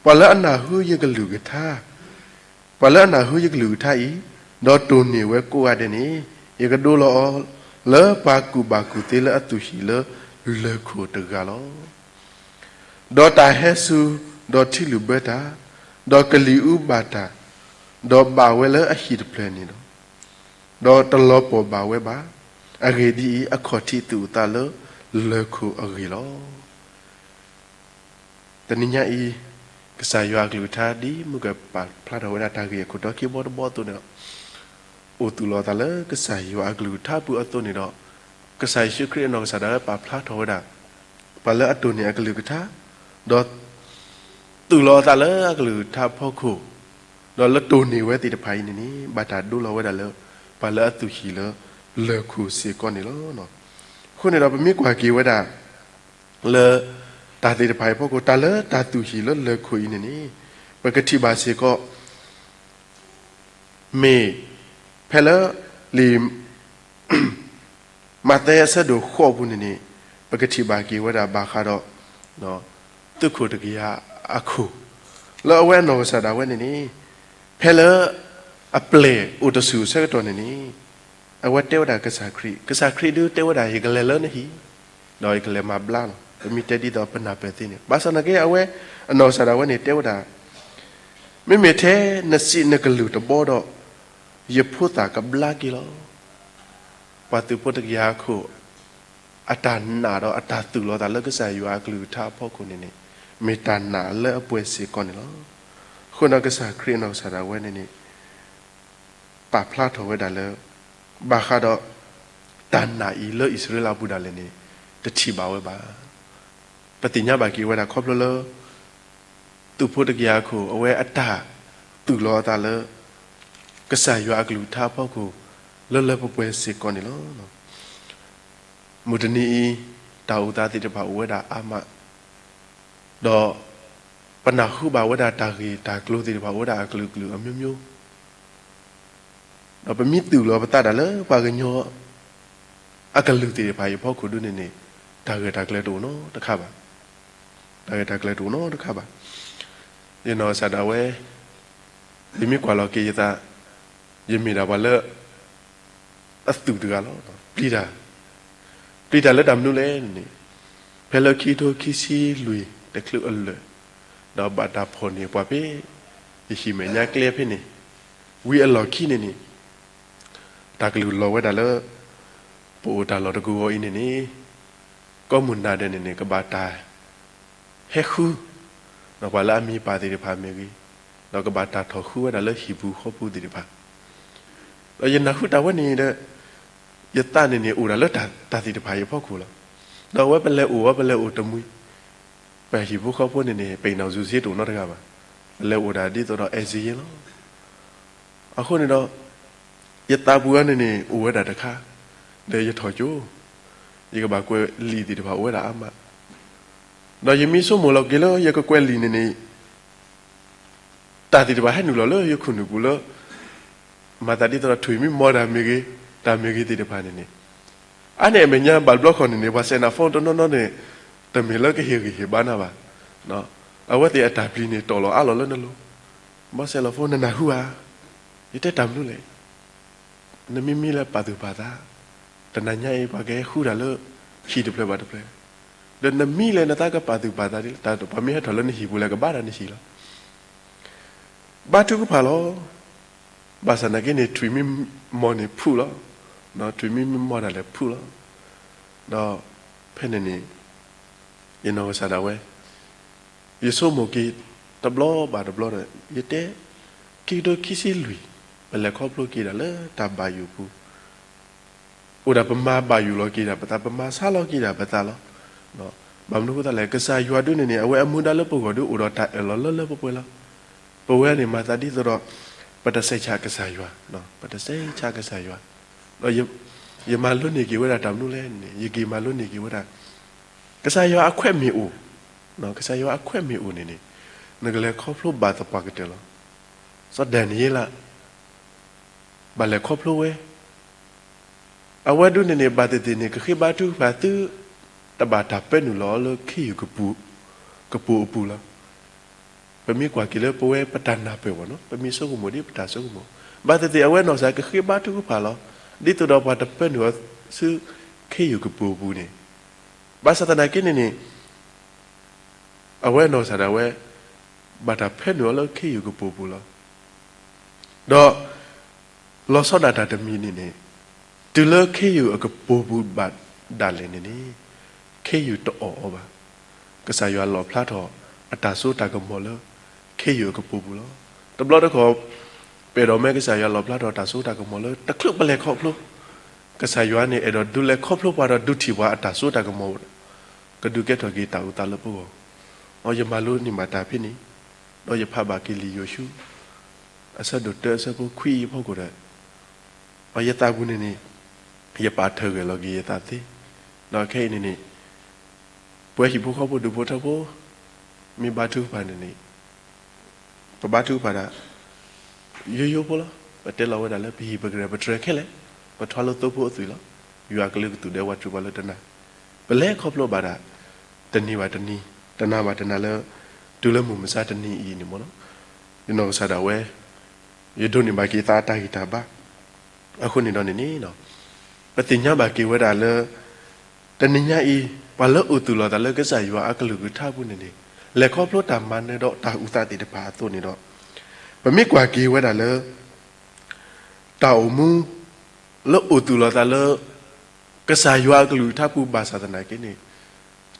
ပှၤလၢအနၢ်ဟူယကလုၢ်ကထါ ပှၤလၢအနၢ်ဟူယကလုၢ်ကထါအံၤ ဒီးတိၢ်န့ၢ်ဝဲကိးဂၤဒဲးန့ၣ် ယကဒိလီၤအီၤ လၢပှၤကူၣ်ဘၣ်ကူၣ်သ့လၢအသူၣ်ဟံၣ်လၢလၢၢ်ခိၣ်တဂၤလီၤ. ဒီးတၢ်ဟဲစူၤ, ဒီးထံလုၢ်ဘၢတၢ်, ဒီးကလံၤအူဘၣ်တၢ်, ဒီးဘၣ်ဝဲလၢအဟံၣ်တဖျၢၣ်န့ၣ်ဒီး, ဒီးတလီၤပှီၢ်ဘၣ်ဝဲဘၣ်. အဂ့ၢ်ဒ်အံၤ, အခီၣ်ထံးသူၣ်အုးသးလၢလၢၢ်ခိၣ်အဂ့ၢ်လီၤ. တနံၤညါအံၤ, ကစၢ်ယွၤအကလုၢ်ကထါ ဒ်မုၢ်ကပာ်ဖျါထီၣ်ဝဲဒၣ်တၢ်ဂ့ၢ်အခိၣ်တီခံဘီတဘီအသိးန့ၣ်ဒီး, အိၣ်သူၣ်လီၤအသးလၢကစၢ်ယွၤအကလုၢ်ကထါပူၤအသိးန့ၣ်ဒီး, ကစၢ်ယ့ၣ်ၡူးခရံာ်အနီၢ်ကစၢ်ဒၣ်ဝဲပာ်ဖျါထီၣ်ဝဲဒၣ် ပှၤလၢအတိၢ်န့ၢ်အကလုၢ်ကထါ, ဒီး သူၣ်လီၤအသးလၢအကလုၢ်ကထါအဖီခိၣ်, ဒီးလၢတိၢ်န့ၢ်ဝဲသ့ၣ်တဖၣ်အံၤန့ၣ်န့ၣ် ဘၣ်တၢ်ဒိလီၤဝဲဒၣ်လၢ ပှၤလၢအသူၣ်ဟံၣ်လၢလၢၢ်ခိၣ်စ့ၢ်ကီးန့ၣ်လီၤ. အဃိန့ၣ်ဒီးပမ့ၢ်ကွၢ်က့ၤဝဲဒၣ် လၢ တၢ်သ့ၣ်တဖၣ်အံၤအဖီခိၣ် တၢ်လၢတၢ်သူၣ်ဟံၣ်လၢလၢၢ်ခိၣ်အံၤန့ၣ်န့ၣ် ပကထံၣ်ဘၣ်စ့ၢ်ကီး မ့ၢ် ဖဲလၢ လံာ် မးသဲအဆၢဒိၣ်ဃိးအပူၤန့ၣ်န့ၣ် ပကထံၣ်ဘၣ်က့ၤဝဲဒၣ်ဘၣ်ဃးဒီး သုးခိၣ်တကယၤအခိၣ် လၢအဝဲအနီၢ်ကစၢ်ဒၣ်ဝဲန့ၣ်န့ၣ် ဖဲလၢ အပျဲၢ်အိၣ်တဆူၣ်အဆၢကတီၢ်န့ၣ်န့ၣ် အဝဲတဲဝဲဒၣ်ကစၢ်ခရံာ်, ကစၢ်ခရံာ်ဒုးတဲဝဲဒၣ် ယကလဲၤလၢနဟံၣ် ဒီးယကလဲၤမၤဘျါလီၤ. ပမ့ၢ်တဲဒ်သိးပနၢ်ပၢၢ်သ့န့ၣ် ဘၣ်ဆၣ်သနာ်က့ အဝဲအနီၢ်ကစၢ်ဒၣ်ဝဲန့ၣ်တဲဝဲဒၣ် မ့မ့ၢ်ထဲနစံးနကလုၢ်တဘီဒီး ယဖိသၣ်ကဘျါက့ၤလီၤ. ပှၤသုးဖိတကယၤအခိၣ် အတၢ်နာ်ဒီးအတၢ်သူၣ်လီၤသးလၢကစၢ်ယွၤအကလုၢ်ကထါအဖီခိၣ်န့ၣ်န့ၣ်, မ့ၢ်တၢ်နာ်လၢအပှဲၤစ့ၢ်ကီးန့ၣ်လီၤ. အဃိဒီးကစၢ်ခရံာ်အနီၢ်ကစၢ်ဒၣ်ဝဲန့ၣ်န့ၣ် ပာ်ဖျါထီၣ်ဝဲဒၣ်လၢ ဘၣ်ဃးဒီး တၢ်နာ်အံၤလၢအံၣ်စရ့လးအပူၤဒၣ်လဲာ်န့ၣ် တထံၣ်ဘၣ်ဝဲဘၣ်. ပသ့ၣ်ညါဘၣ်က့ၤဝဲဒၣ်ခီဖျိလၢ သုးဖိတကယၤအခိၣ် အဝဲအတၢ်သူၣ်လီၤအသးလၢ ကစၢ်ယွၤအကလုၢ်ကထါအဖီခိၣ် လၢလၢပှဲၤပှဲၤစ့ၢ်ကီးန့ၣ်လီၤ. မုၢ်တနံၤအံၤ တၢ်အိၣ်သးသ့ၣ်တဖၣ်အိၣ်ဝဲဒၣ်အါမး, ဒီးပနၢ်ဟူဘၣ်ဝဲဒၣ်တၢ်ဂ့ၢ်တၢ်ကျိၤသ့ၣ်တဖၣ်အိၣ်ဝဲဒၣ်အကလုာ်ကလုာ်အမျိုးမျိုး, ဒီးပမ့ၢ်သူၣ်လီၤပသးဒၣ်လၢပှၤကညီ အကလုာ်သ့ၣ်တဖၣ်အံၤအဖီခိၣ်ဒုန့ၣ်န့ၣ်, တၢ်ဂ့ၢ်တၢ်ကျိၤတအိၣ်နီတခါဘၣ်. တၢ်ဂ့ၢ်တၢ်ကျိၤတအိၣ်နီတခါဘၣ်. ယနီၢ်ကစၢ်ဒၣ်ဝဲ ယမ့ၢ်ကွၢ်လီၤက့ၤယသး, ယမ့ၢ်ဒၣ်ပှၤလၢ အသူၣ်တဂၤလီၤ. ပျံၤတၢ်, ပျံၤတၢ်လၢတၢ်မနုၤလဲၣ်န့ၣ်, ဖဲလၢခံကထိခံဆံလွံၢ်တချုးအလၢာ်, ဒီးဘၣ်တၢ်ဖီၣ်န့ၢ်ပှၤဖဲ ယဟံၣ်မဲာ်ညါကျဲဖဲန့ၣ်, ဝံၤအလီၢ်ခံန့ၣ်န့ၣ်, တၢ်ကလုၢ်လီၤဝဲဒၣ်လၢ ပအိၣ်တၢ်လီၢ်တကဝီၤအံၤန့ၣ်န့ၣ်, ကိးမုၢ်နၤဒဲးန့ၣ်န့ၣ် ကဘၣ်တၢ် ဟဲဃု, ဒီးပှၤလၢအမံၤပာ်သ့ၣ်တဖၣ်မ့ၢ်ဂ့ၤ, ဒီးကဘၣ်တၢ်ထီၣ်ဃုဝဲဒၣ်လၢဟံၣ်ပူၤဃီပူၤသ့ၣ်တဖၣ်, ဒီးယနၢ်ဟူတၢ်ဝဲန့ၣ်ဒီး, ယသးန့ၣ်န့ၣ် အိၣ်ဒၣ်လၢတၢ်သ့ၣ်တဖၣ်အံၤအဖီခိၣ်လီၤ. ဒီးအဝဲပလဲၤအိၣ်ဝဲပလဲၤအိၣ်တမှံၤ, ပဟံၣ်ဖိဃီဖိန့ၣ်န့ၣ် ပအိမ်ထောင်စုစ့တအိၣ်နီတဂၤဘၣ်. ပလဲၤအိၣ်ဒၣ်ဒ်သိးဒီး အဲစ့ယဲလီၤ. အဃိန့ၣ်ဒီး, ယသးပူၤအံၤန့ၣ်န့ၣ် အိၣ်ဝဲဒၣ်တခါ, ဒီးယထီၣ်ကၠိ, ယကဘၣ်ကွဲးလံာ်သ့ၣ်တဖၣ်အိၣ်ဝဲဒၣ်အါမး, ဒီးယမ့ၢ်ဆိကမိၣ်လီၤက့ၤလၢယကကွဲးလံာ်န့ၣ်န့ၣ်, တၢ်သ့ၣ်တဖၣ်ဟဲနုာ်လီၤလၢယခိၣ်နူာ်ပူၤလၢ မၤသးဒ်သိးဒီးထွံၣ်မံမီၢ်တၢ်မ့ၢ်ဂ့ၤ, တၢ်မ့ၢ်ဂ့ၤသ့ၣ်တဖၣ်န့ၣ်န့ၣ်, အါန့ၢ်အမဲာ်ညါဘၣ်တဘျီဃီန့ၣ်န့ၣ် ပှၤစဲးနၤ phone တနီၤနီၤန့ၣ်, တမ့ၢ်လၢကဟ့ၣ်ဂံၢ်ဟ့ၣ်ဘါနၤဘၣ်. အဝဲသ့ၣ်အတၢ်ပျံၤန့ၣ် တီၢ်လီၤအါလီၤလၢနလိၤ, ဘၣ်ဆဲးလီၤ phone နနၢ်ဟူဧါ, ယတဲတၢ်မနုၤလဲၣ် နမ့မ့ၢ်လၢပာ်သူၣ်ပာ်သး, တနၤညါအံၤပှၤကဟဲဃုတၢ်လၢ ဟံၣ်တဖျၢၣ်ဘၣ်တဖျၢၣ်, ဒီးနမ့ၢ်လၢနသးကပာ်သူၣ်ပာ်သးဒ်လဲၣ်, တၢ်ပှၤမ့ၢ်ဟဲထီၣ်လၢနဟံၣ်ပူၤလဲၣ် ကဘၣ်တၢ်နဟံၣ်လီၤ. ဘါထုကဖၣ်လီၤ. ဘၣ်ဆၣ်သနာ်က့န့ၣ် ထွံၣ်မံမီၢ်န့ၣ်ဖုၣ်လီၤ. ထွံၣ်မံမီၢ်တၢ်လဲၣ်ဖုၣ်လီၤ. ဒီးဖဲန့ၣ်န့ၣ် ယနီၢ်ကစၢ်ဒၣ်ဝဲ ယဆိကမိၣ်က့ၤတဘျီဘၣ်တဘျီဒီး ယတဲ, ခံကထိခံဆံလွံၢ် ပလဲၤခီဖျိက့ၤဒၣ်လၢတၢ်ဘၣ်ယိၣ်ပူၤ, အိၣ်ဒၣ်ပမၤဘၣ်ယိၣ်လီၤက့ၤဒၣ်ပသး, ပမၤဆါလီၤက့ၤဒၣ်ပသးလီၤ. ဘၣ်မနုၤအဃိသတးလဲၣ်, ကစၢ်ယွၤဒုန့ၣ်န့ၣ် အဝဲအမူဒါလၢပဂီၢ်ဒုအိၣ်ဒီးတၢ်အၢၣ်လီၤလၢလၢပှဲၤပှဲၤလီၤ. ပဝဲန့ၣ်မၤသးဒ်သိးဒီး ပတစဲးဆးကစၢ်ယွၤ, ပတစဲးဆးကစၢ်ယွၤ, ဒီးယမၤလိန့ၢ်က့ၤဝဲဒၣ်တၢ်မနုၤလဲၣ်န့ၣ်, ယက့ၤမၤလိန့ၢ်က့ၤဝဲဒၣ် ကစၢ်ယွၤအခွဲးမ့ၢ်အိၣ်, ကစၢ်ယွၤအခွဲးမ့ၢ်အိၣ်န့ၣ်န့ၣ်, နကလဲၤခီဖျိဘၣ်သပှၢ်ကတၢၢ်လီၤ. စီၤဒၤနံးယ့လး ဘၣ်လဲၤခီဖျိဝဲ, အဝဲဒုန့ၣ်န့ၣ် ဘၣ်သ့ၣ်သ့ၣ်န့ၣ် ကဃ့ဘါထုကဖၣ်သု တဘၣ်တၢ်ပၢနုာ်လီၤလၢခ့ယုၢ်ကပူၤ, ကပူၤအပူၤလီၤ. ပမ့ၢ်ကွၢ်က့ၤလၢပဝဲပတၢ်နၢ်ပၢၢ်ဘၣ်နီၤ, ပမ့ၢ်ဆိကမိၣ်ဒ်ပတၢ်ဆိကမိၣ်, ဘၣ်သ့ၣ်သ့ၣ်အဝဲနီၢ်ကစၢ်ကဃ့ဘါထုကဖၣ်လီၤ, ဒ်သိးဒီးပှၤတပၢနုာ်အီၤဆူ ခ့ယုၢ်ကပူၤအပူၤန့ၣ်, ဘၣ်ဆၣ်သနာ်က့န့ၣ်န့ၣ် အဝဲနီၢ်ကစၢ်ဒၣ်ဝဲ ဘၣ်တၢ်ပၢနုာ်အီၤလၢခ့ယုၢ်ကပူၤအပူၤလီၤ. ဒီး လီၤဆီဒၣ်တၢ်တမံၤန့ၣ်န့ၣ်, တုၤလၢခ့ယုၢ်အကပူၤပူၤဘၣ်ဒၣ်လဲာ်န့ၣ်န့ၣ်, ခ့ယုၢ်တအီၣ်အီၤဘၣ်. ကစၢ်ယွၤလီၣ်ဖျါထီၣ်အတၢ်စိတၢ်ကမီၤလၢ ခ့ယုၢ်အကပူၤပူၤလီၤ. တဘျီတခီၣ် ပအဲၣ်ဒိးမ့ၢ်ကစၢ်ယွၤလီၣ်ဖျါထီၣ်တၢ်စိတၢ်ကမီၤလၢတချုးပလဲၤခီဖျိ, ကစၢ်ယွၤန့ၣ် အဲၣ်ဒိးဒုးလဲၤခီဖျိပှၤဒီးဒုးထံၣ်ပှၤအတၢ်စိတၢ်ကမီၤ, ကဒုးကဲထီၣ်က့ၤတၢ်အိၣ်သးလၢပဂီၢ်. အီ ယမၤလိန့ၢ်ဘၣ်တၢ်ဖဲန့ၣ်, ဒီးယဖးဘၣ်က့ၤလံာ်ယိၤၡူ အဆၢဒိၣ်တၢအဆၢဖိခွံအံၤအဖီခိၣ်ဒီး, အီ ယသးပူၤန့ၣ်န့ၣ်, ယပာ်ထၢၣ်ဂဲၤလီၤက့ၤယသးသ့, ဒီးခဲအံၤန့ၣ်န့ၣ်, ပဝဲဟံၣ်ဖိဃီဖိဒူၣ်ဖိထၢဖိ မ့ၢ်ဘါထုကဖၣ်န့ၣ်န့ၣ် ပဘါထုကဖၣ်ဒၣ် ယိယိဖိလီၤ. ပတဲလီၤဝဲဒၣ်လၢပဟံၣ်ပကရဲၣ်ပတြၢၤခဲလၢာ်, ပထွါလၢသိဖိအသွံၣ်လီၤ. ယွၤကလုၢ်ကသူၣ်ဒဲဝဲတြူာ်ပှၤလၢတနၤ, ပလဲၤခီဖျိဘၣ်ဒၣ် တနံၤဘၣ်တနံၤ, တနၤဘၣ်တနၤလၢ တုၤလၢမုၢ်မဆါတနံၤအံၤန့ၣ်မ့ၢ်လီၤ. ယနီၢ်ကစၢ်ဒၣ်ဝဲ ယဒိးန့ၢ်ဘၣ်က့ၤသးအတၢ်ဂံၢ်တၢ်ဘါ, အဃိန့ၣ်ဒီးန့ၣ်န့ၣ် ပသ့ၣ်ညါဘၣ်က့ၤဝဲဒၣ်လၢ တနံၤညါအံၤ ပှၤလၢအိၣ်သူၣ်လီၤသးလၢကစၢ်ယွၤအကလုၢ်ကထါပူၤန့ၣ်န့ၣ် လဲၤခီဖျိတၢ်မၤနၢၤဒီးတၢ်အုၣ်သးသ့ၣ်တဖၣ်အသိးန့ၣ်ဒီး, ပမ့ၢ်ကွၢ်က့ၤဝဲဒၣ်လၢ တၢ်အိၣ်မူ လၢအိၣ်သူၣ်လီၤသးလၢ ကစၢ်ယွၤအကလုၢ်ကထါပူၤဘၣ်ဆၣ်သနာ်က့န့ၣ်,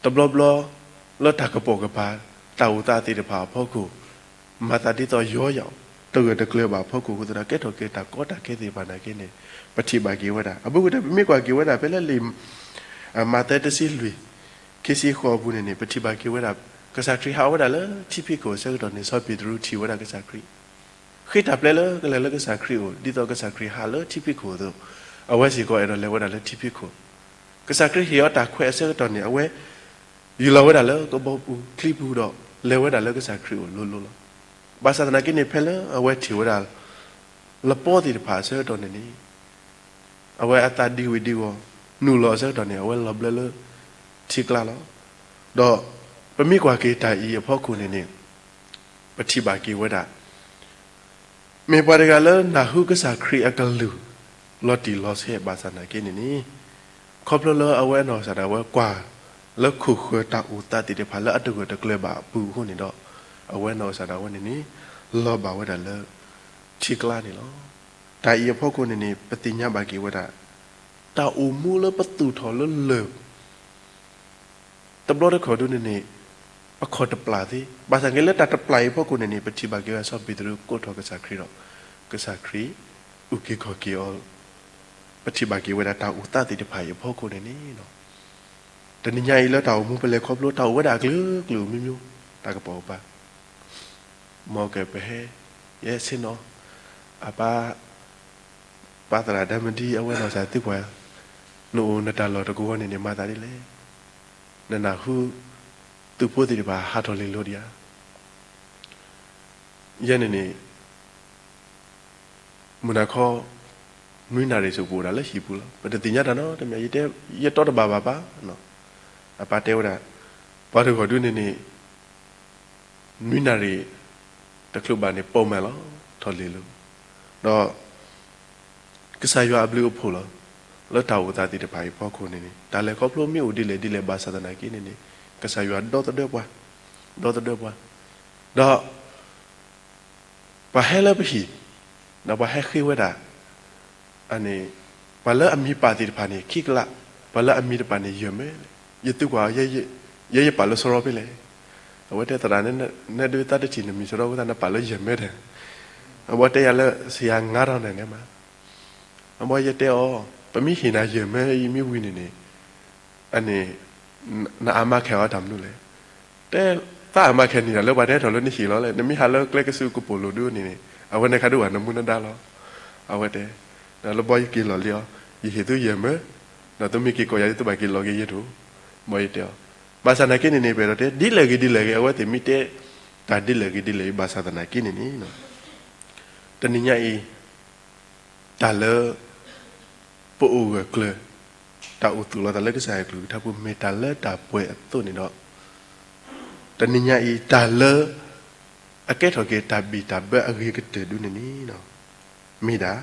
တဘျီဘျီ လၢတၢ်ကပိာ်ကပၤ တၢ်အိၣ်သးသ့ၣ်တဖၣ်အဖီခိၣ်, မၤသးဒ်သိးယီယီ တဂၢၢ်တကျၢၤဘၣ်အဖီခိၣ်အဃိသတးဒီး ကဲထီၣ်က့ၤတၢ်ကီတၢ်ခဲသ့ၣ်တဖၣ်နာ်က့န့ၣ်, ပထံၣ်ဘၣ်က့ၤဝဲဒၣ် အဘူးကတၢၢ် ပမ့ၢ်ကွၢ်က့ၤဝဲဒၣ်ဖဲလၢလံာ် မးသဲတဆံလွံၢ် ခံဆံဃိးအပူၤန့ၣ်န့ၣ် ပထံၣ်ဘၣ်က့ၤဝဲဒၣ် ကစၢ်ခရံာ်ဟးဝဲဒၣ်လၢထံဖီခိၣ်အဆၢကတီၢ်န့ၣ် စီၤပ့းတရူးထံၣ်ဝဲဒၣ်ကစၢ်ခရံာ် ဃ့တၢ်ပျဲလၢကလဲၤလၢကစၢ်ခရံာ်အအိၣ် ဒ်သိးကစၢ်ခရံာ်ဟးလၢထံဖီခိၣ်အသိး, အဝဲစ့ၢ်ကီးအဲၣ်ဒိးလဲၤဝဲဒၣ်လၢထံဖီခိၣ်, ကစၢ်ခရံာ်ဟ့ၣ်အီၤတၢ်ခွဲးအဆၢကတီၢ်န့ၣ် အဝဲ ယူၢ်လီၤဝဲဒၣ်လၢကဘီပူၤချံပူၤဒီး လဲၤဝဲဒၣ်လၢကစၢ်ခရံာ်အအိၣ်လိၤလိၤလီၤ. ဘၣ်ဆၣ်သနာ်က့န့ၣ် ဖဲလၢအဝဲထံၣ်ဝဲဒၣ် လပီသ့ၣ်တဖၣ်အဆၢကတီၢ်န့ၣ်န့ၣ် အဝဲအသးဒံဝ့ၤဒံဝီၤ နုာ်လီၤအဆၢကတီၢ်န့ၣ် အဝဲလီၤဘျၢလၢထံကျါလီၤ. ဒီးပမ့ၢ်ကွၢ်က့ၤတၢ်အံၤအဖီခိၣ်န့ၣ်န့ၣ် ပထံၣ်ဘၣ်က့ၤဝဲဒၣ် မ့ၢ်ပှၤတဂၤလၢနၢ်ဟူကစၢ်ခရံာ်အကလုၢ် လီၤတံၢ်လီၤဆဲးဘၣ်ဆၣ်သနာ်က့န့ၣ်န့ၣ်, ခီဖျိလၢအဝဲနီၢ်ကစၢ်ဒၣ်ဝဲကွၢ်လၢခိၣ်ဃၢၤတၢ်အိၣ်သးသ့ၣ်တဖၣ်လၢအတဂၢၢ်တကျၢၤဘၣ်အပူၤအဃိန့ၣ်ဒီး, အဝဲနီၢ်ကစၢ်ဒၣ်ဝဲန့ၣ်န့ၣ် လီၤဘၣ်ဝဲဒၣ်လၢထံကျါန့ၣ်လီၤ. တၢ်အံၤအဖီခိၣ်န့ၣ်န့ၣ် ပသ့ၣ်ညါဘၣ်က့ၤဝဲဒၣ် တၢ်အိၣ်မူလၢပသူၣ်ထီၣ်လၢလၢၢ် တဘျီတခီၣ်ဒုန့ၣ်န့ၣ် အခီၣ်တပျၢ်သ့, ဘၣ်ဆၣ်က့လၢတၢ်တပျၢ်အံၤအဖီခိၣ်န့ၣ်န့ၣ် ပထံၣ်ဘၣ်က့ၤဝဲစီၤပ့းတရူးကိးထီၣ်ကစၢ်ခရံာ်ဒီး ကစၢ်ခရံာ်အုၣ်က့ၤခီၣ်က့ၤအီၤ, ပထံၣ်ဘၣ်က့ၤဝဲဒၣ်တၢ်အိၣ်သးသ့ၣ်တဖၣ်အံၤအဖီခိၣ်န့ၣ်န့ၣ် တနံၤညါအံၤလၢတၢ်အိၣ်မူပလဲၤခီဖျိတၢ်အိၣ်ဝဲဒၣ်အကလုာ်ကလုာ်မံၤမံၤ တၢ်ကပီၤကပၤ မ်ကပဟဲ ယဲဆ့ၣ်နီၤ အပၢ် ပၢ်သရၣ်ဒၢမဒံ အဝဲနီၢ်ကစၢ်သံကွၢ်, နအိၣ်နတၢ်လီၢ်တကဝီၤန့ၣ်န့ၣ် မၤသးဒ်လဲၣ်. နနၢ်ဟူ သုးဖိသ့ၣ်တဖၣ်ဟးထီၣ်လံၤလိၤဒံးဧါ. ယဲန့ၣ်န့ၣ် မုၢ်နၤခီ နွံနၣ်ရံၣ်ဆူၣ်ပအိၣ်ဒၣ်လၢဟံၣ်ပူၤလီၤ. ပတသ့ၣ်ညါတၢ်နီတမံၤ ယတဲ ယတီတဘၣ်ဘၣ်ပၢ်, အပၢ်တဲဝဲဒၣ် ပှၤတဂီၢ်ဒုန့ၣ်န့ၣ် နွံနၣ်ရံၣ် တချုးဘၣ်န့ၣ် ပိာ်မၢၢ်လီၤ ထီၣ်လံၤလိၤ, ဒီး ကစၢ်ယွၤအဘျုးအဖှိၣ်လီၤ. လၢတၢ်အိၣ်သးသ့ၣ်တဖၣ်အံၤအဖီခိၣ်န့ၣ်န့ၣ် တၢ်လဲၤခီဖျိမ့ၢ်အိၣ်ဒ်လဲၣ်ဒ်လဲၣ်ဘၣ်ဆၣ်သနာ်က့န့ၣ်န့ၣ် ကစၢ်ယွၤဒီသဒၢပှၤ, ဒီသဒၢပှၤ, ဒီး ပှၤဟဲလၢပဟံၣ်, ဒီးပှၤဟဲဃ့ဝဲဒၣ် န့ၣ် ပှၤလၢအမံၤပာ်သ့ၣ်တဖၣ်န့ၣ် ခံကလး, ပှၤလၢအမံၤတပာ်န့ၣ် ယဲၢ်မၢ, ယသုကွၢ်အီၤ ယဲယပာ်လၢစရီဖဲလဲၣ်. အဝဲတဲသရၣ် နဲဒုးသးတထံၣ်နမံၤစရီဖိသး နပာ်လၢယဲၢ်မၢဒီး, အဝဲတဲယၤလၢ ဆရာ ငါးထောင်န့ၣ်မး, အဝဲယတဲအီၤ ပမ့ၢ်ဟ့ၣ်နၤယဲၢ်မၢအံၤမ့ၢ်ဝံၤန့ၣ်န့ၣ် အန့ၣ် နအါမးခဲအီၤတၢ်မနုၤလဲၣ်. တဲ သးအါမးခဲန့ၣ်ဒီး လၢပှၤတဟဲထီၣ်လၢနဟံၣ်လီၤလဲၣ်, နမ့ၢ်ဟးလၢကျဲကစူးကပိာ်လိၤဒုန့ၣ်န့ၣ် အဝဲန့ၣ်ခါဒုးဘၣ်နမူနဒါလီၤ. အဝဲတဲ ဒီးလၢဘီယက့ၤလီၤလံအီၤ, ယဟ့ၣ်သုယဲၢ်မၢ, ဒီးသုမ့ၢ်က့ၤကိးယၤ သုဘၣ်က့ၤလီၤက့ၤယဲၢ်ထူၣ်, ဘီယတဲအီၤ. ဘၣ်ဆၣ်သနာ်က့န့ၣ်န့ၣ် ပအဲၣ်ဒိးတဲ ဒ်လဲၣ်ဂ့ၤဒ်လဲၣ်ဂ့ၤ အဝဲသ့ၣ်မ့ၢ်တဲ တၢ်ဒ်လဲၣ်ဂ့ၤဒ်လဲၣ်ဂ့ၤ ဘၣ်ဆၣ်သနာ်က့န့ၣ်န့ၣ် တနံၤညါအံၤ တၢ်လၢ ပအိၣ်ဂၢၢ်ကျၢၤ တၢ်အိၣ်သူၣ်လီၤသးလၢကစၢ်ယွၤကလုၢ်ကထါပူၤ မ့ၢ်တၢ်လၢတၢ်ပှဲၤအသိးန့ၣ်ဒီး တနံၤညါအံၤ တၢ်လၢ အကဲထီၣ်က့ၤတၢ်ဘံၣ်တၢ်ဘၢအဂ့ၤကတၢၢ်ဒုန့ၣ်န့ၣ် မ့ၢ်ဒၣ်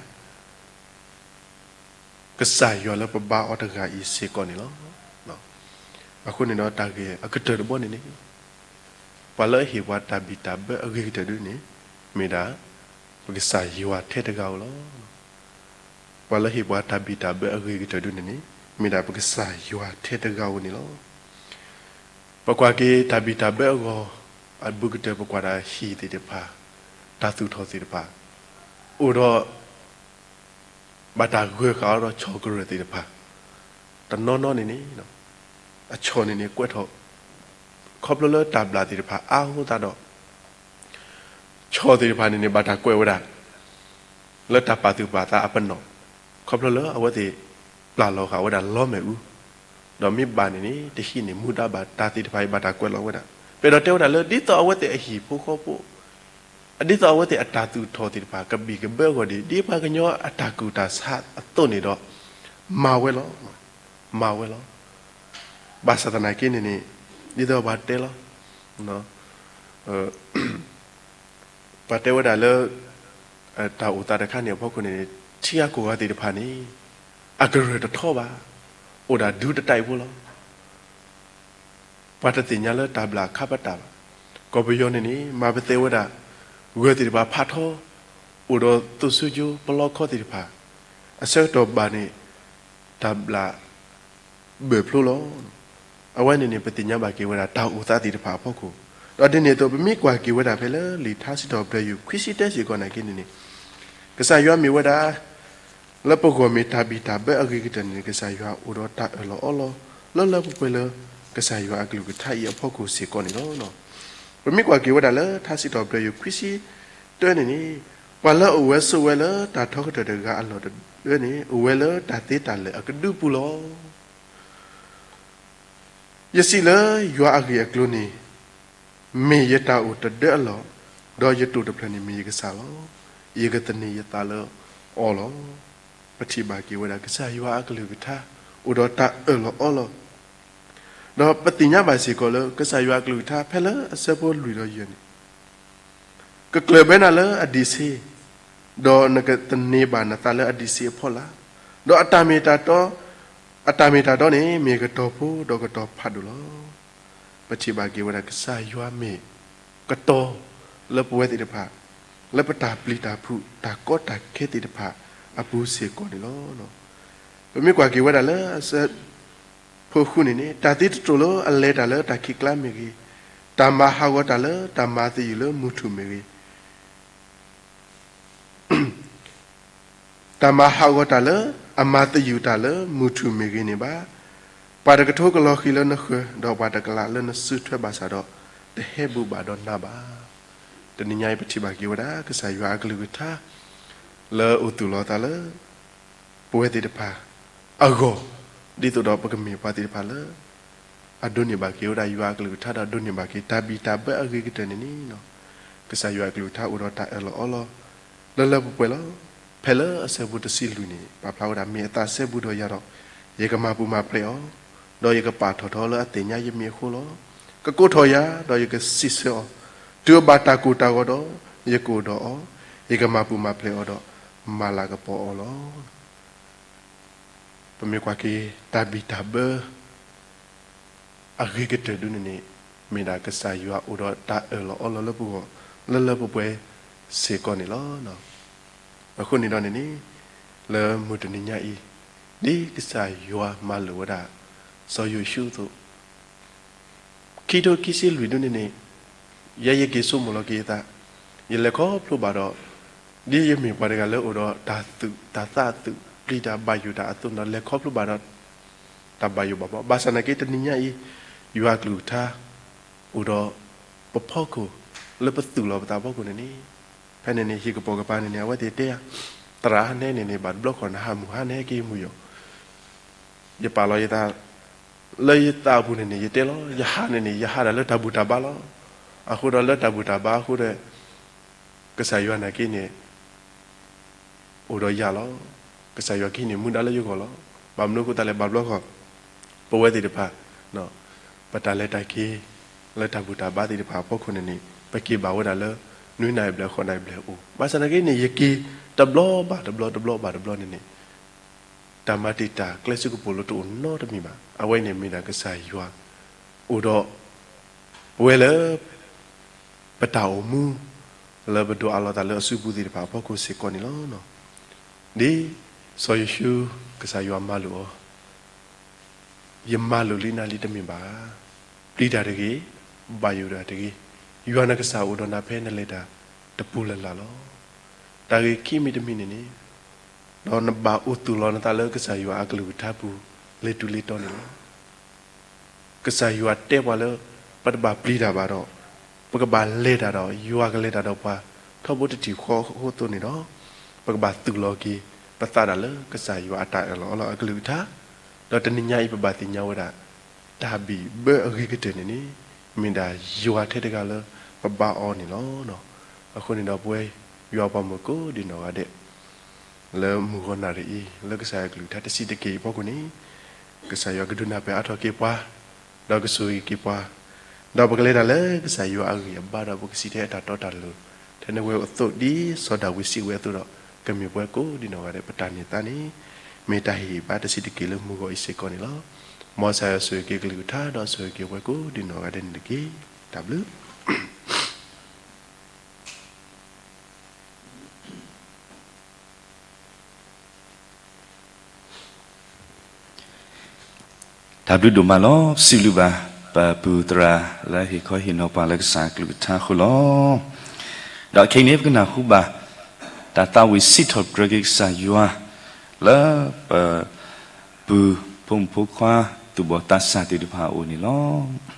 ကစၢ်ယွၤလၢပဘါအီၤတဂၤအံၤစ့ၢ်ကီးန့ၣ်လီၤ. အဃိန့ၣ်ဒီးတၢ်ဂ့ၢ်အကတၢၢ်တဘီန့ၣ်န့ၣ် ပှၤလၢအဟ့ၣ်ပှၤတၢ်ဘံၣ်တၢ်ဘၢအဂ့ၤကတၢၢ်ဒုန့ၣ် မ့ၢ်ဒၣ် ပကစၢ်ယွၤထဲတဂၤဧိၤလီၤ. ပှၤလၢဟ့ၣ်ပှၤတၢ်ဘံၣ်တၢ်ဘၢအဂ့ၤကတၢၢ်ဒုန့ၣ်န့ၣ် မ့ၢ်ဒၣ်ပကစၢ်ယွၤထဲတဂၤဧိၤန့ၣ်လီၤ. ပကွၢ်က့ၤတၢ်ဘံၣ်တၢ်ဘၢအဂီၢ် အဘူးကတၢၢ်ပကွၢ်ဒၣ်ဟံၣ်သ့ၣ်တဖၣ် တၢ်သူၣ်ထီၣ်သ့ၣ်တဖၣ် အိၣ်ဒီး ဘၣ်တၢ်ဂၢၢ်ဃာ်အီၤဒီးဆီၣ်ကရၢၢ်သ့ၣ်တဖၣ် တနီၤနီၤန့ၣ်န့ၣ် အဆီၣ်န့ၣ်န့ၣ် ကွဲးထီၣ် ခီဖျိလၢတၢ်ဘျၣ်သ့ၣ်တဖၣ်အါအဃိသတးဒီး ဆီၣ်သ့ၣ်တဖၣ်န့ၣ်န့ၣ် ဘၣ်တၢ်ကွဲးဝဲဒၣ် လၢတၢ်ပာ်သူၣ်ပာ်သးအပနီၣ် ခီဖျိလၢအဝဲသ့ၣ် ပျၢ်လီၤဃာ်ဝဲဒၣ်လီမဲာ်အူ ဒီးမ့ၢ်ဘၣ်န့ၣ်န့ၣ် တဟံးန့ၢ်မူဒါဘၣ် တၢ်သ့ၣ်တဖၣ်အံၤဘၣ်တၢ်ကွဲးလီၤဝဲဒၣ် ပအဲၣ်ဒိးတဲဝဲဒၣ်လၢ ဒ်သိးအဝဲသ့ၣ်အဟံၣ်ဖိဃီဖိ ဒ်သိးအဝဲသ့ၣ်အတၢ်သူၣ်ထီၣ်သ့ၣ်တဖၣ် ကဘံၣ်ကဘၢအဂီၢ်ဒ် ဒ်ပှၤကညီအတၢ်ကူၣ်တၢ်ဆးအသိးန့ၣ်ဒီး မၤဝဲလီၤ. မၤဝဲလီၤ. ဘၣ်ဆၣ်သနာ်က့န့ၣ်န့ၣ် ဒ်သိးပှၤတဲလီၤ ပှၤတဲဝဲဒၣ်လၢ တၢ်အိၣ်သးတခါန့ၣ်အဖီခိၣ်န့ၣ် ထံဂၤကီၢ်ဂၤသ့ၣ်တဖၣ်န့ၣ် အကရၢၢ်တထီဘၣ်, အိၣ်ဒၣ်ဒူတတၢ်အံၤဖိလီၤ. ပှၤတသ့ၣ်ညါလၢတၢ်ဘျၣ်ခါပတာ်ဘၣ်. ကီၢ်ပယီၤန့ၣ်န့ၣ် မၤပသဲဝဲဒၣ် ဂၢၢ်သ့ၣ်တဖၣ်ဖးထီ အိၣ်ဒီးသိၣ်စုကၠိပလီခီသ့ၣ်တဖၣ် အဆၢကတီၢ်ဘၣ်န့ၣ် တၢ်ဘျၣ် ဘၢၣ်ဖျိလီၤ. အဝဲန့ၣ်န့ၣ် ပသ့ၣ်ညါဘၣ်က့ၤဝဲဒၣ်တၢ်အိၣ်သးသ့ၣ်တဖၣ်အဖီခိၣ်, ဒီးဒ်န့ၣ်အသိး ပမ့ၢ်ကွၢ်က့ၤဝဲဒၣ်ဖဲလၢလံာ်ထါစံးထီၣ်ပတြၢၤယိၤခွံဆံတၢစ့ၢ်ကီးနာ်က့န့ၣ်န့ၣ်, ကစၢ်ယွၤမ့ၢ်ဝဲဒၣ် လၢပဂီၢ်မ့ၢ်တၢ်ဘံၣ်တၢ်ဘၢအဂ့ၤကတၢၢ်န့ၣ် ကစၢ်ယွၤအိၣ်ဒီးတၢ်အၢၣ်လီၤအီလီၤ လၢလၢပှဲၤပှဲၤလၢ ကစၢ်ယွၤအကလုၢ်ကထါအံၤအဖီခိၣ်စ့ၢ်ကီးန့ၣ်လီၤ. ပမ့ၢ်ကွၢ်က့ၤဝဲဒၣ်လၢထါစံးထီၣ်ပတြၢၤယိၤခွံဆံတၢန့ၣ်န့ၣ်, ပှၤလၢအအိၣ်ဝဲဆိးဝဲလၢတၢ်ထီကတၢၢ်တဂၤအလီၢ်တၢန့ၣ် အိၣ်ဝဲလၢတၢ်သ့တၢ်လၢာ်အကဒုပူၤလီၤ. ယစံးလၢယွၤအဂ့ၢ်အကျိၤန့ၣ် မ့ၢ်ယတၢ်အိၣ်တဒၢအလီၢ်, ဒီးယတိာ်တဖျၢၣ်န့ၣ်မ့ၢ်ယကစၢ်လီၤ. ယကသန့ၤယသးလၢအီၤလီၤ. ပထံၣ်ဘၣ်က့ၤဝဲဒၣ်ကစၢ်ယွၤအကလုၢ်ကထါ အိၣ်ဒီးတၢ်အၢၣ်လီၤအီလီၤ, ဒီးပသ့ၣ်ညါဘၣ်စ့ၢ်ကီးလၢ ကစၢ်ယွၤအကလုၢ်ကထါဖဲလၢအဆၢဖိလွံၢ်ဒီးယဲၢ်န့ၣ် ကကျၢၢ်ဘၢနၤလၢအဒံးဆှံ, ဒီးနကသန့ၤဘၣ်နသးလၢအဒံးဆှံအဖီလာ်, ဒီးအတၢ်မ့ၢ်တၢ်တီ, အတၢ်မ့ၢ်တၢ်တီန့ၣ် မ့ၢ်ကတီၤဖိဒီးကတီၤဖးဒိၣ်လီၤ. ပထံၣ်ဘၣ်က့ၤဝဲဒၣ်ကစၢ်ယွၤမ့ၢ်ကတီၤလၢပဝဲသ့ၣ်တဖၣ်, လၢပတၢ်ပျံၤတၢ်ဖုး တၢ်ကီတၢ်ခဲသ့ၣ်တဖၣ်အပူၤစ့ၢ်ကီးန့ၣ်လီၤ. ပမ့ၢ်ကွၢ်က့ၤဝဲဒၣ်လၢအဆၢ ဖိဃုန့ၣ်န့ၣ် တၢ်သံတတြိာ်လၢအလဲၤတၢ်လၢတၢ်ခံးကျါမ့ၢ်ဂ့ၤ, တၢ်မၤဟးဂီၤတၢ်လၢတၢ်မၤသယုၢ်လၢမုၢ်ထူၣ်မ့ၢ်ဂ့ၤ, တၢ်မၤဟးဂီၤတၢ်လၢအမၤသယုၢ်တၢ်လၢမုၢ်ထူၣ်မ့ၢ်ဂ့ၤန့ၣ်ဘၣ်, ပှၤတကထိကလီၤဃံၤလၢနဃၢၤ, ဒီးပှၤတကလးလၢနစုထွဲဘၣ်ဆၣ်ဒီး, တဟဲဘူးဘၣ်ဒီးနၤဘၣ်. တနံၤညါအံၤပထံၣ်ဘၣ်က့ၤဝဲဒၣ် ကစၢ်ယွၤအကလုၢ်ကထါ လၢအိၣ်သူၣ်လီၤသးလၢ ပဝဲသ့ၣ်တဖၣ်အဂီၢ်, ဒ်သိးဒီးပကမ့ၢ်ပှၤသ့ၣ်တဖၣ်လၢ အဒိးန့ၢ်ဘၣ်က့ၤဝဲဒၣ်ယွၤအကလုၢ်ကထါဒီး ဒိးန့ၢ်ဘၣ်က့ၤတၢ်ဘံၣ်တၢ်ဘၢအဂ့ၤကတၢၢ်န့ၣ်န့ၣ်, ကစၢ်ယွၤအကလုၢ်ကထါအိၣ်ဒီးတၢ်အၢၣ်လီၤအီလီၤ လၢလၢပှဲၤပှဲၤလီၤ. ဖဲလၢအဆၢဖိတဆံလွံၢ်န့ၣ် ပာ်ဖျါဝဲဒၣ် မ့ၢ်အသးစဲဘူးဒီးယၤဒီး, ယကမၤပူၤမၤဖျဲးအီၤ, ဒီးယကပာ်ထီၣ်ထီလၢအသ့ၣ်ညါယမံၤအဃိလီၤ. ကကိးထီၣ်ယၤ, ဒီးယကစံးဆၢအီၤ, တုၤအဘၣ်တၢ်ကိၢ်တၢ်ဂီၤဒီး, ယကအိၣ်ဒီးအီၤ, ယကမၤပူၤမၤဖျဲးအီၤဒီး, မၤလၤကပီၤအီၤလီၤ. ပမ့ၢ်ကွၢ်က့ၤ တၢ်ဘံၣ်တၢ်ဘၢ အဂ့ၤကတၢၢ်ဒုန့ၣ်န့ၣ်, မ့ၢ်ဒၣ်ကစၢ်ယွၤအိၣ်ဒီးတၢ်အၢၣ်လီၤအီလီၤလၢပဂီၢ် လၢလၢပှဲၤပှဲၤစ့ၢ်ကီးန့ၣ်လီၤ. အဃိန့ၣ်ဒီးန့ၣ်န့ၣ်, လၢမုၢ်တနံၤညါအံၤ, ဒ်ကစၢ်ယွၤမၤလိာ်ဝဲဒၣ် စီၤယိၤၡူအသိး ခံထိခံဆံလွံၢ်ဒုန့ၣ်န့ၣ်, ယဲယက့ၤဆိကမိၣ်လီၤက့ၤယသး, ယလဲၤခီဖျိဘၣ်ဒီး, ဒ်ယမ့ၢ်ပှၤတဂၤလၢအိၣ်ဒီးတၢ်သူၣ်တၢ်သးအသိး ပျံၤတၢ်ဘၣ်ယိၣ်တၢ်အသိးန့ၣ်ဒီး လဲၤခီဖျိဘၣ်ဒီး တၢ်ဘၣ်ယိၣ်ဘၣ်ဘီ, ဘၣ်ဆၣ်နာ်က့တနံၤညါအံၤ, ယွၤကလုၢ်ကထါ အိၣ်ဒီးပဖီခိၣ် လၢပသူၣ်လီၤပသးဖီခိၣ်န့ၣ်န့ၣ်, ဖဲန့ၣ်န့ၣ် ဟံၣ်ကပိာ်ကပၤန့ၣ်န့ၣ် အဝဲသ့ၣ်တဲယၤ, သရၣ်ဟါန့ၣ်န့ၣ်န့ၣ် ဘၣ်တဘျီဃီနဟးမုၢ်ဟါန့ၣ်က့ၤမုၢ်ယီၤ ယပာ်လီၤယသး, လၢယသးအပူၤန့ၣ်န့ၣ် ယတဲလီၤ, ယဟးန့ၣ်န့ၣ် ယဟးဒၣ်လၢတၢ်ဘူၣ်တၢ်ဘါလီၤ. အဃိဒီးလၢတၢ်ဘူၣ်တၢ်ဘါအဃိဒီး, ကစၢ်ယွၤနာ်က့န့ၣ် အိၣ်ဒီးယၤလီၤ. ကစၢ်ယွၤကဟံးန့ၢ်မူဒါလၢယဂီၢ်လီၤ. ဘၣ်မနုၤအဃိသတးလဲၣ် ဘၣ်ဘျီဃီ, ပဝဲသ့ၣ်တဖၣ်, ပတၢ်လဲၤတၢ်က့ၤ လၢတၢ်ဘူၣ်တၢ်ဘါသ့ၣ်တဖၣ်အဖီခိၣ်န့ၣ်န့ၣ် ပက့ၤဘၣ်ဝဲဒၣ်လၢ နွံနၣ်ရံၣ်ဘျဲၣ် ဃိးနၣ်ရံၣ်ဘျဲၣ်အအိၣ်, ဘၣ်ဆၣ်နာ်က့န့ၣ် ယက့ၤတဘျီဘၣ်တဘျီ တဘျီဘၣ်တဘျီန့ၣ်န့ၣ် တၢ်မၤတံာ်တာ်ကျဲစ့ၢ်ကီးပူၤလၢတအိၣ်နီတမံၤဘၣ်. အဝဲန့ၣ်မ့ၢ်ဒၣ်ကစၢ်ယွၤ အိၣ်ဒီး ပဝဲလၢ ပတၢ်အိၣ်မူ လၢပဒိးအးလီၤသးလၢအစုပူၤသ့ၣ်တဖၣ်အဖီခိၣ်စ့ၢ်ကီးန့ၣ်လီၤ. ဒ်စီၤယိၤၡူ ကစၢ်ယွၤမၤလိာ်အီၤ, ယမၤလိာ်လံနၤလံတမ့ၢ်ဘၣ်. ပျံၤတၢ်တဂ့ၤ, ဘၣ်ယိၣ်တၢ်တဂ့ၤ, ယွၤနကစၢ်အိၣ်ဒီးနၤဖဲနလဲၤတၢ်တပူၤလၢ်လၢ်လီၤ. တၢ်ဂ့ၢ်ခံမံၤတမံၤန့ၣ်န့ၣ်, ဒီးနဘၣ်အိၣ်သူၣ်လီၤနသးလၢကစၢ်ယွၤအကလုၢ်ကထါပူၤ လၢတုၤလၢတီၤန့ၣ်လီၤ. ကစၢ်ယွၤတဲပှၤလၢ ပတဘၣ်ပျံၤတၢ်ဘၣ်ဒီး ပကဘၣ်လဲၤတၢ်ဒီး ယွၤကလဲၤတၢ်ဒီးပှၤ ထီဘိတထံၣ်ဃီအဃိအသိးန့ၣ်ဒီး ပကဘၣ်သူၣ်လီၤက့ၤ ပသးဒၣ်လၢကစၢ်ယွၤအတၢ်အၢၣ်လီၤအီလီၤအကလုၢ်ကထါ, ဒီးတနံၤညါအံၤပဘၣ်သ့ၣ်ညါဝဲဒၣ် တၢ်ဘံၣ်ဘၢအဂ့ၤကတၢၢ်န့ၣ်န့ၣ် မ့ၢ်ဒၣ်ယွၤထဲတဂၤလၢပဘါအီၤန့ၣ်လီၤ. အဃိန့ၣ်ဒီးပဝဲယွၤပှၤမုၣ်ကိးဒံးနီၢ်ဂၤဒဲး လၢမုၢ်ဂီၤနၣ်ရံၣ်အံၤ လၢကစၢ်ယွၤကလုၢ်ကထါတဆံးတက့ၢ်အံၤအဖီခိၣ်န့ၣ် ကစၢ်ယွၤကဒုးနၢ်ပၢၢ်အါထီၣ်က့ၤပှၤ, ဒီးကဆိၣ်ဂ့ၤက့ၤပှၤ, ဒီးပကလဲၤတၢ်လၢကစၢ်ယွၤအဂံၢ်အဘါဒီးပကစံးထဲအတၢ်တီတၢ်လိၤ ထဲန့ၣ်ဝဲအသိးဒ်စီၤဒၤဝံးစံးဝဲအသိးဒီး ကမ့ၢ်ပှၤကိးဒံးနီၢ်ဂၤဒဲး ပတၢ်န့ၢ်သါန့ၣ် မ့ၢ်တၢ်ဟ့ၣ်ဂံၢ်ဘါတဆံးတက့ၢ်လၢမုၢ်ဂီၤအံၤစ့ၢ်ကီးန့ၣ်လီၤ. မ်ကစၢ်ယွၤဆိၣ်ဂ့ၤက့ၤကလုၢ်ကထါဒီးဆိၣ်ဂ့ၤက့ၤပှၤကိးဒံးနီၢ်ဂၤဒဲးန့ၣ်တက့ၢ်. တၢ်ဘျုး Thank you. တၢ်ဘျုးဒိၣ်မးလီၤ. စံးဘျုးဘၣ် ပပုၢ်သရၣ်လၢဟ့ၣ်ခီဟ့ၣ်နီၤပှၤလၢကစၢ်အကလုၢ်ကထါအဃိလီၤ. ဒီးခဲအံၤန့ၣ် ပကနၢ်ဟူဘၣ် တၢ်သးဝံၣ်စံးထီၣ်ပတြၢၤက့ၤကစၢ်ယွၤ လၢပပုၢ်ဖိမုၣ်ဖိခွါ သူၣ်ဘီၣ်သးစၢ်သ့ၣ်တဖၣ်အအိၣ်န့ၣ်လီၤ.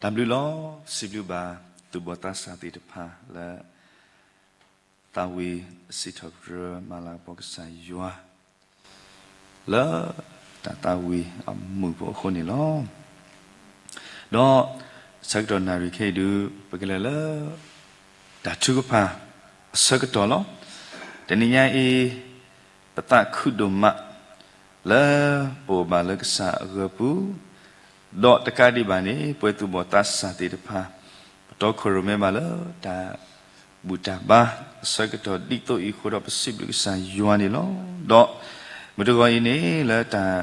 တၢ်ဘျုးလီၤ. စံးဘျုးဘၣ်သူၣ်ဘီၣ်သးစၢ်သ့ၣ်တဖၣ်လၢ သးဝံၣ်စံးထီၣ်ပတြၢၤမၤလၤကပီၤကစၢ်ယွၤ လၢတၢ်သးဝံၣ်အမုာ်ဖိအဃိန့ၣ်လီၤ. ဒီးဆၢကတီၢ်နၣ်ရံၣ်ခဲအံၤဒုး ပကလဲၤလၢ တၢ်ထုကဖၣ်အဆၢကတီၢ်လီၤ. တနံၤညါအံၤ ပသးခုဒိၣ်မး လၢပအိၣ်ဘၣ်လၢကစၢ်အဂီၢ်ပူၤ, ဒီးတကးဒံးဘၣ်န့ၣ် ပဝဲသူၣ်ဘီၣ်သးစၢ်သ့ၣ်တဖၣ် ပတီခိၣ်ရိၣ်မဲဘၣ်လၢတၢ်ဘူၣ်တၢ်ဘါအဆၢကတီၢ်ဒ်သိးအံၤအဃိဒီး ပစံးဘျုးကစၢ်ယွၤန့ၣ်လီၤ. ဒီးမုၢ်တဂီၤအံၤန့ၣ် လၢတၢ်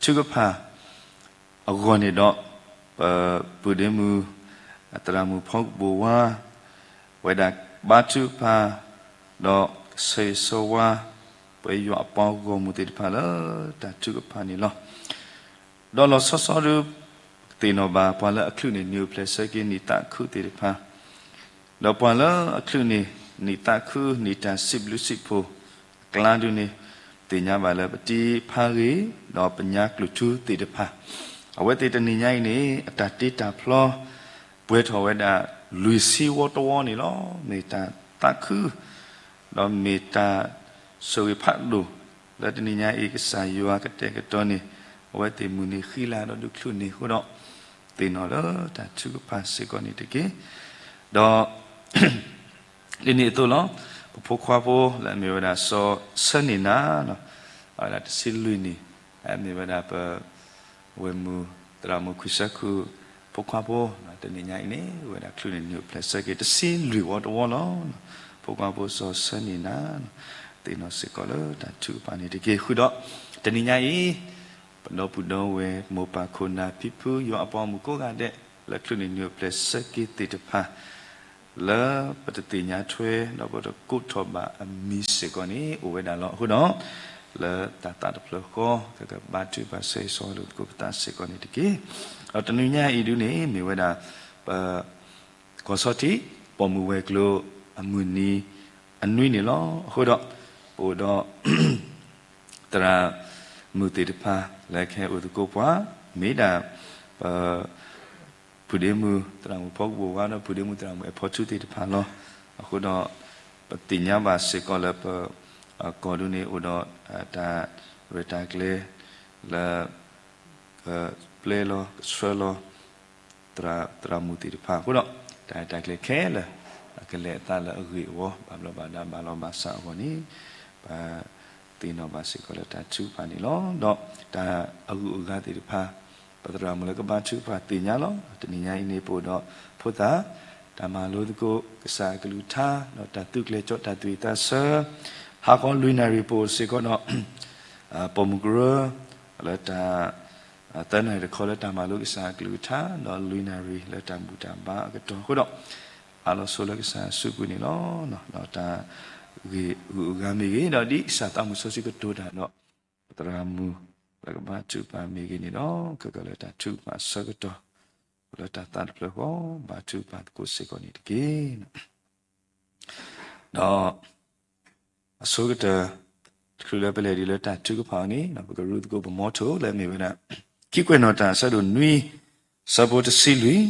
ထုကဖၣ် အဂီၢ်န့ၣ်ဒီး ပပုၢ်ဒ့မုၣ် သရၣ်မုၣ်ဖီကပိာ်ဝါ ဝဲဒၣ်ဘါထုကဖၣ် ဒီးဆၢဂ့ၤဆၢဝါ ပဝဲယွၤအပှၤဂီၢ်မုၢ်သ့ၣ်တဖၣ်လၢတၢ်ထုကဖၣ်န့ၣ်လီၤ. ဒီးလီၤဆီဆီဒုး သ့ၣ်နီၣ်ဘၣ်ပှၤလၢအချုးန့ၣ် နံၣ်အိၣ်ဖျဲၣ်ဆၢက့ၤနံၣ်သးခုသ့ၣ်တဖၣ် ဒီးပှၤလၢအချုးန့ၣ် နံၣ်သးခု နံၣ်တၢ်စံးဘျုးစံးဖှိၣ်အကျါဒုးန့ၣ် သ့ၣ်ညါဘၣ်လၢပတံၤဖါဂ့ၤ ဒီးပညါကျိၣ်ထူသ့ၣ်တဖၣ် အဝဲသ့ၣ်တနံၤညါအံၤန့ၣ် အတၢ်တ့တၢ်ဖျီ ပှဲၤထီၣ်ဝဲဒၣ် လွံၢ်ဆံဝီတဝီန့ၣ်လီၤ. မ့ၢ်တၢ်သးခု ဒီးမ့ၢ်တၢ်ဆိၣ်ဂ့ၤဖးဒိၣ် လၢတနံၤညါအံၤ ကစၢ်ယွၤကတဲာ်ကတီၤန့ၣ် အဝဲသ့ၣ်မုၢ်နံၤဃံလၤဒီးဒုးချုးန့ၢ်အဃိဒီး သ့ၣ်နီၣ်လၢတၢ်ထုကဖၣ်စ့ၢ်ကီးန့ၣ်တက့ၢ်. ဒီး ဒ်န့ၣ်အသိးလီၤ. ပဖိခွါဖိလၢအမ့ၢ်ဝဲဒၣ်စီၤဆၢန့ၢ်နၤလီၤ. အဝဲဒၣ်တဆံလွံၢ်နံၣ် အမ့ၢ်ဝဲဒၣ်ပ ဝဲၢ်မုၢ်သရၣ်မုၣ်ခွံဆၢခုၣ် ဖိခွါဖိ တနံၤညါအံၤန့ၣ် ဝဲဒၣ်ချုးန့ၢ်နံၣ်အိၣ်ဖျဲၣ်ဆၢက့ၤ တဆံလွံၢ်ဝီတဝီလီၤ. ဖိခွါဖိစီၤဆၢန့ၢ်နၤ သ့ၣ်နီၣ်စ့ၢ်ကီးလၢတၢ်ထုကဖၣ်န့ၣ်တက့ၢ်. ဃုာ်ဒီး တနံၤညါအံၤ ပဒီပုၢ်ဒီဝဲၢ် မိၢ်ပၢ်ခိၣ်နၢ်ဖံဖု ယွၤအပှၤဂီၢ်မုၢ်ကိးဂၤဒဲး လၢချုးန့ၢ်နံၣ်အိၣ်ဖျဲၣ်ဆၢက့ၤသ့ၣ်တဖၣ် လၢပတသ့ၣ်ညါထွဲ ဒီးပတကိးထီၣ်ဘၣ်အမံၤစ့ၢ်ကီးန့ၣ် အိၣ်ဝဲဒၣ်လီၤ. အဃိဒီး လၢတၢ်သးတဖျၢၣ်ဃီ ကကဘါထုကဖၣ်ဆၢဂ့ၤဆၢဝါလိာ်သကိးပသးစ့ၢ်ကီးန့ၣ်တက့ၢ်. ဒီးတနံၤညါအံၤဒုးန့ၣ် မ့ၢ်ဝဲဒၣ် ပ ကီၢ်ဆီထံး ပိာ်မုၣ်ဝဲၤကျိၤအမုၢ်နံၤ အနွံန့ၣ်လီၤ. အဃိဒီး ပအိၣ်ဒီး သရၣ်မုၣ်သ့ၣ်တဖၣ် လၢကဟဲအိၣ်သကိးပှၤ မ့ၢ်ဒၣ် ပ ဖုဒ့မုၣ်သရၣ်မုၣ်ဖီကပိာ်ဝါဒီး ဖုဒ့မုၣ်သရၣ်မုၣ်အဲၣ်ဖီထူသ့ၣ်တဖၣ်လီၤ. အဃိဒီး ပသ့ၣ်ညါဘၣ်စ့ၢ်ကီးလၢပ ကီၢ်ဒုးန့ၣ် အိၣ်ဒီး တၢ်ရဲၣ်တၢ်ကျဲၤ လၢ ကပျဲလီၤ ကဆှၢလီၤ သရၣ်မုၣ်သ့ၣ်တဖၣ်အဃိဒီး တၢ်ရဲၣ်တၢ်ကျဲၤခဲလၢာ် အကလဲၤအသးလၢအဂ့ၢ်အဝီ ဘၣ်ဘျီးဘၣ်ဒါဘၣ်လီၤဘၣ်စးအဂီၢ်န့ၣ် ပ သ့ၣ်နီၣ်ဘၣ်စ့ၢ်ကီးလၢတၢ်ထုကဖၣ်န့ၣ်လီၤ. ဒီးတၢ်အဂုၤအဂၤသ့ၣ်တဖၣ် ပသရၣ်မုၣ်လၢကဘါထုကဖၣ်သ့ၣ်ညါလီၤ. တနံၤညါအံၤန့ၣ် ပအိၣ်ဒီးဖိသၣ် တၢ်မၤလိသကိးကစၢ်အကလုၢ်ကထါ ဒီးတၢ်သုးကျဲၤကၠီတၢ်သူၣ်ဝံၣ်သးဆၢ ဟါခီလွံၢ်နၣ်ရံၣ်ပအိၣ်စ့ၢ်ကီးဒီး ပိာ်မုၣ်ကရၢ လၢတၢ် သၢနၣ်ရံၣ်တခီလၢတၢ်မၤလိကစၢ်အကလုၢ်ကထါ ဒီးလွံၢ်နၣ်ရံၣ်လၢတၢ်ဘူၣ်တၢ်ဘါအကတီၢ်အဃိဒီး အးလီၤဆိလၢကစၢ်အစုပူၤန့ၣ်လီၤ. ဒီးတၢ်ဂ့ၢ်ဂုၤအဂၤမ့ၢ်ဂ့ၤ ဒီးဒ်ကစၢ်သးမုၢ်စီဆှံကတိၤတၢ်ဒီး ပသရၣ်မုၣ်လၢကဘါထုကဖၣ်မ့ၢ်ဂ့ၤန့ၣ်ဒီး ခဲကၢလၢတၢ်ထုကဖၣ်အဆၢကတီၢ် လၢတၢ်သးတဖျၢၣ်ဃီ ဘါထုကဖၣ်သကိးစ့ၢ်ကီးန့ၣ်တက့ၢ်. ဒီး အဆိကတၢၢ် တချုးလၢပလဲၤဒံးလၢတၢ်ထုကဖၣ်အီၤန့ၣ် ပကရူသကိးပမီထိၣ်လၢအမ့ၢ်ဝဲဒၣ် ခံကွဲးနီၣ်တၢ်အဆၢဒိၣ်နွံ ဆၢဖိတဆံလွံၢ်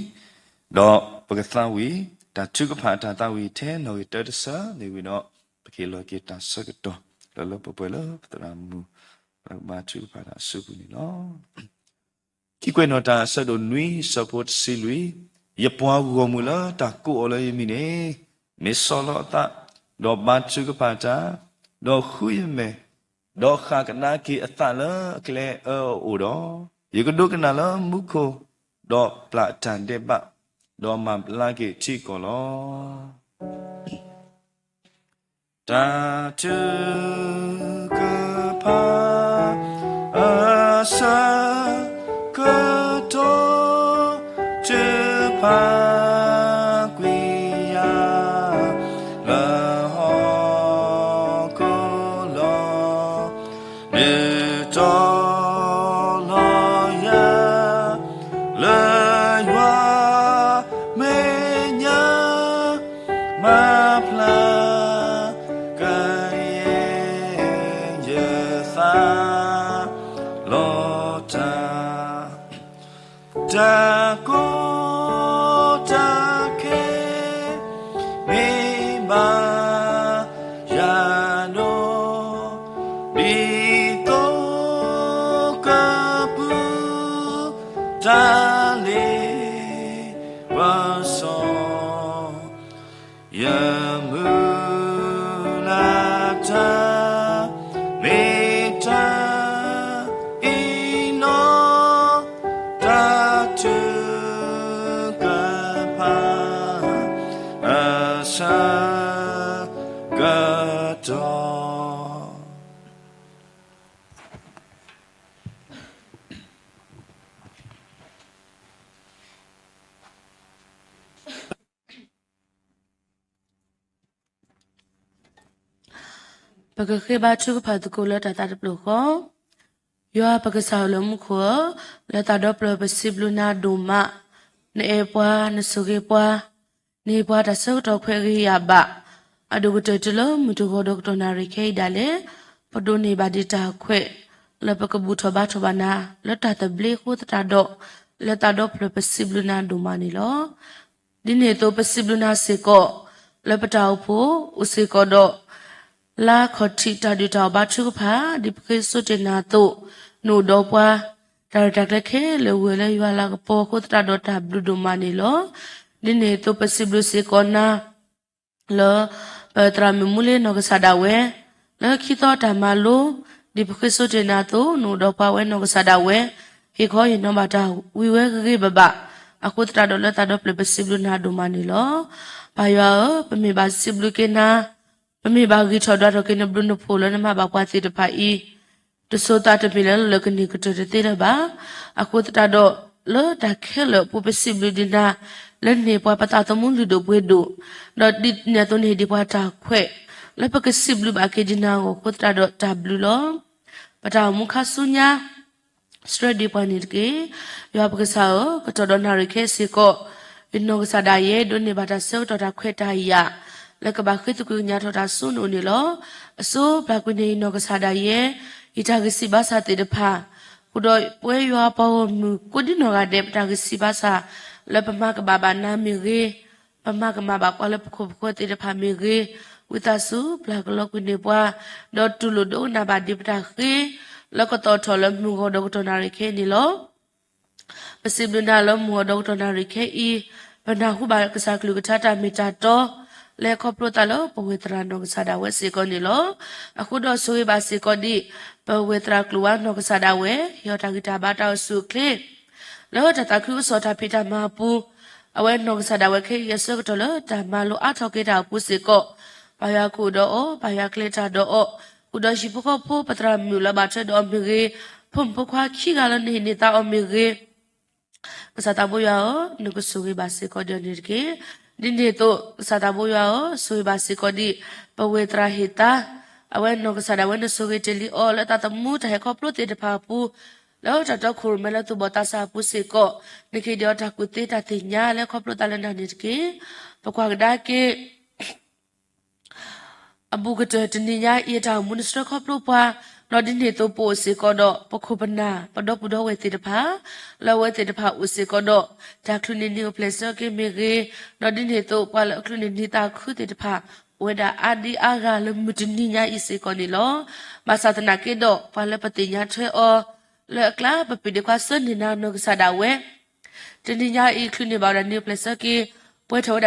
ဒီးပကသးဝံၣ် တၢ်ထုကဖၣ်အတၢ်သးဝံၣ်ထဲနီၣ်ဂံၢ်တၢတဆၢန့ၣ်ဝံၤဒီး ပကဟ့ၣ်လီၤက့ၤတၢ်ဆၢကတီၢ် လၢလၢပှဲၤပှဲၤလၢပသရၣ်မုၣ် လၢကဘါထုကဖၣ်တၢ်အစုပူၤန့ၣ်လီၤ. ခံကွဲးနီၣ်တၢ်အဆၢဒိၣ်နွံ ဆၢဖိတဆံလွံၢ်, ယပှၤဂီၢ်မုၢ်လၢတၢ်ကိးအီၤလၢယမံၤန့ၣ် မ့ၢ်ဆီၣ်လီၤအသး, ဒီးဘါထုကဖၣ်တၢ်, ဒီးဃုယမဲာ်, ဒီးဃၣ်ကဒါက့ၤအသးလၢအကျဲအၢအအိၣ်ဒီး, ယကဒိကနၣ်လၢမူခိၣ်, ဒီးပျၢ်တၢ်ဒဲးဘး, ဒီးမၤဘျါက့ၤထံကီၢ်လီၤ. တၢ်ထုကဖၣ်အဆၢကတီၢ် ထုကဖၣ်ကွံာ်ယၤ လၢဟီၣ်ခိၣ်လီၢ် ဒုးတီၤလီၤယၤ လၢယွၤမဲာ်ညါ မၤဖျါ ကယဲၢ်ယသး လီၤတၢ် တၢ်ကိး ဒ်သိးကပူၤတၢ်လ့ပစီ ယမုၢ်လၢ်တၢ် မ့ၢ်တၢ်အံၤနီၤ တၢ်ထုကဖၣ်အဆၢကတီၢ်. ပကဃ့ဘါထုကဖၣ်သကိးလၢတၢ်သးတဖျၢၣ်ဃီ, ယွၤပကစၢ်ယွၤလၢမူခိၣ်ဧၢ, လၢသးဒီဖျၢၣ်ပစံးဘျုးနၤဒိၣ်မး, နအဲၣ်ပှၤ နဆိၣ်ဂ့ၤပှၤ, နဟ့ၣ်ပှၤတၢ်ဆၢကတီၢ်ခွဲးဂ့ၤယာ်ဘၣ်, အဒိၣ်ကတၢၢ်တုၤလၢမုၢ်တဂီၤဒီးကတီၢ်နၣ်ရံၣ်ခဲအံၤဒၣ်လဲာ်, ပဒိးန့ၢ်ဘၣ်ဒံးတၢ်ခွဲး, လၢပကဘူၣ်ထီၣ်ဘါထီၣ်ဘၣ်နၤ လၢတၢ်သဘျ့အဃိသတးဒီး, လၢသးဒီဖျၢၣ်ပစံးဘျုးနၤဒိၣ်မးန့ၣ်လီၤ. ဒ်န့ၣ်အသိးပစံးဘျုးနၤစ့ၢ်ကီး, လၢပတၢ်အိၣ်ဖှိၣ်အိၣ်စ့ၢ်ကီးဒီး လါခီၣ်ထံးတၢ်ဒုၣ်တၢ်အီၣ်ဘါထုကဖၣ် ဒ်ပဃ့စိတ့ၢ်နၤအသိး, နအိၣ်ဒီးပှၤ, တၢ်ရဲၣ်တၢ်ကျဲၤခဲလၢာ်ဝံၤလၢယွၤလၤကပီၤအဃိသတးဒီးတၢ်ဘျုးဒိၣ်မးန့ၣ်လီၤ. ဒ်န့ၣ်အသိးပစံးဘျုးစ့ၢ်ကီးနၤ လၢ ပသရၣ်မုၣ်မူလ့နီၢ်ကစၢ်ဒၣ်ဝဲ, လၢခံသီတၢ်မၤလိ, ဒ်ပဃ့စိတ့ၢ်နၤအသိး နအိၣ်ဒီးပှၤဝဲနီၢ်ကစၢ်ဒၣ်ဝဲ, ဟ့ၣ်ခီဟ့ၣ်နီၤဘၣ်တၢ်ဝံၤဝဲဂ့ၤဂ့ၤဘၣ်ဘၣ်, အဃိသတးဒီးလၢသးဒီဖျၢၣ်ပစံးဘျုးနၤဒိၣ်မးန့ၣ်လီၤ. ပၢ်ယွၤဧၢ, ပမ့ၢ်ဘၣ်စံးဘျုးက့ၤနၤ, ပမ့ၢ်ဘၣ်ဂံၢ်ထီၣ်ဒွးထီၣ်က့ၤနဘျုးနဖှိၣ်လၢနမၤဘၣ်ပှၤသ့ၣ်တဖၣ်အံၤ, တစိၤသးတမ့ၢ်လၢလၢၢ်ကန့ၢ်ကတၢၢ်တသ့လၢၤဘၣ်. အဃိသတးဒီး လၢတၢ်ခဲလၢာ်အပူၤပစံးဘျုးဒံးနၤ, လၢနဟ့ၣ်ပှၤပသးသမူလုၢ်ဒိၣ်ပှ့ၤဒိၣ်, ဒီးဒ်န့ၣ်အသိးနဟ့ၣ်ဒံးပှၤတၢ်ခွဲး, လၢပကစံးဘျုးဘၣ်က့ၤဒံးနၤအဂီၢ်အဃိသတးဒီးတၢ်ဘျုးလီၤ. ပတၢ်အိၣ်မူခါဆူညါ ဆှၢဒံးပှၤန့ၣ်တက့ၢ်. ယွၤပကစၢ်ဧၢ, ကတီၢ်ဒီးနၣ်ရံၣ်ခဲအံၤစ့ၢ်ကီး, ယနီၢ်ကစၢ်ဒၣ်ယဲ ဒိးန့ၢ်ဘၣ်တၢ်ဆၢကတီၢ်တၢ်ခွဲးတၢ်ယာ်, လၢကဘၣ်ဃ့သကွံာ်ကညးထီၣ်တၢ်ဆူနအိၣ်န့ၣ်လီၤ. အစိပျၢ်ကွံာ်န့ၢ်ယနီၢ်ကစၢ်ဒၣ်ယဲ, ယတၢ်ဂံၢ်စၢ်ဘါစၢ်သ့ၣ်တဖၣ်, ဃုာ်ဒီးပဝဲယွၤပှၤဂီၢ်မုၢ်ကိးဒံနီၢ်ဂၤဒဲး ပတၢ်ဂံၢ်စၢ်ဘါစၢ်, လၢပမၤကမၣ်ဘၣ်နၤမ့ၢ်ဂ့ၤ, ပမၤကမၣ်ဘၣ်ပှၤလၢပခိၣ်ပဃၢၤသ့ၣ်တဖၣ်မ့ၢ်ဂ့ၤ, ဝံသးစူၤပျၢ်ကလီကွံာ်န့ၢ်ပှၤ, ဒီးတူၢ်လိာ်ဒိကနၣ်ဘၣ်ဒံးပတၢ်ဃ့, လၢကသီၣ်ထီၣ်လၢမုၢ်ဂီၤဒီးကတီၢ်နၣ်ရံၣ်ခဲအံၤန့ၣ်လီၤ. ပစံးဘျုးနၤလၢမုၢ်ဂီၤဒီးကတီၢ်နၣ်ရံၣ်ခဲအံၤ, ပနၢ်ဟူဘၣ်ကစၢ်ကလုၢ်ကထါတၢ်မ့ၢ်တၢ်တီ, လၢဟဲခီဖျိသးလၢပဝဲၢ်သရၣ်နီၢ်ကစၢ်ဒၣ်ဝဲစ့ၢ်ကီးန့ၣ်လီၤ. အဃိဒီးဆိၣ်ဂ့ၤဘၣ်စ့ၢ်ကီးဒံး, ပဝဲၢ်သရၣ်ကျိၤဝါနီၢ်ကစၢ်ဒၣ်ဝဲ, ဟ့ၣ်အီၤတၢ်ဂံၢ်တၢ်ဘါတၢ်အိၣ်ဆူၣ်အိၣ်ချ့ လၢတၢ်သးခုကစီၣ်တၢ်ဖံးတၢ်မၤအပူၤ, အဝဲနီၢ်ကစၢ်ဒၣ်ဝဲခဲအံၤအဆၢကတီၢ်လၢတၢ်မၤလိအါထီၣ်က့ၤတၢ်အပူၤစ့ၢ်ကီး, ပၢ်ယွၤကအိၣ်ဒီးအီၤ, ပၢ်ယွၤကျဲၤတၢ်ဒီးအီၤ, ဃုာ်ဒီးဟံၣ်ဖိဃီဖိပသရၣ်မုၣ်လၢအဘၣ်ထွဲဒီးအီၤမ့ၢ်ဂ့ၤ, ဖိမုၣ်ဖိခွါခံဂၤလၢနဟ့ၣ်န့ၢ်သါအီၤမ့ၢ်ဂ့ၤ ကစၢ်သးဘိယွၤဧၢ, နကဆိၣ်ဂ့ၤဘၣ်စ့ၢ်ကီးဒ်န့ၣ်တက့ၢ်. ဒ်န့ၣ်အသိး ကစၢ်သးဘိယွၤဧၢ, ဆိၣ်ဂ့ၤဘၣ်စ့ၢ်ကီးဒံး ပဝဲၢ်သရၣ်ဟ့ၣ်သါ, အဝဲနီၢ်ကစၢ်ဒၣ်ဝဲနဆိၣ်ဂ့ၤတ့ၢ်လံအီၤလၢသးသမူတၢ်ဟဲခီဖျိသ့ၣ်တဖၣ်အပူၤ, လၢတၢ်တီခိၣ်ရိၣ်မဲလၢသူၣ်ဘီၣ်သးစၢ်အပူၤစ့ၢ်ကီး, နကဟ့ၣ်ဒံးအီၤတၢ်ကူၣ်သ့တၢ်သ့ၣ်ညါလၢခီဖျိသးလၢနၤန့ၣ်တက့ၢ်. ပကွၢ်ကဒါက့ၤ အဘူးကတၢၢ်တနံၤညါအံၤအတၢ်အိၣ်မူနဆှၢခီဖျိပှၤ, ဒီးဒ်န့ၣ်အသိးပအိၣ်စ့ၢ်ကီးဒီး ပခိၣ်ပနၢ် ပဒီပုၢ်ဒီဝဲၢ်သ့ၣ်တဖၣ်, လၢအဝဲသ့ၣ်တဖၣ်အိၣ်စ့ၢ်ကီးဒီး တၢ်ချုးန့ၢ်နံၤအိၣ်ဖျဲၣ်ဆၢက့ၤမ့ၢ်ဂ့ၤ, ဒီးဒ်န့ၣ်အသိးပှၤလၢအချုးန့ၢ်နံၤသးခုသ့ၣ်တဖၣ် အိၣ်ဝဲဒၣ်အါဒံအါဂၤလၢမုၢ်တနံၤညါအံၤစ့ၢ်ကီးန့ၣ်လီၤ. ဘၣ်ဆၣ်သနာ်က့ဒီး ပှၤလၢပသ့ၣ်ညါထွဲအီၤ လၢအကျါပပှ့ၤဒံးခွါဆှၢန့ၢ်နၤနီၢ်ကစၢ်ဒၣ်ဝဲ တနံၤညါအံၤ ချုးန့ၢ်ဘၣ်ဝဲဒၣ်နံၤအိၣ်ဖျဲၣ်ဆၢက့ၤ, ပှဲၤ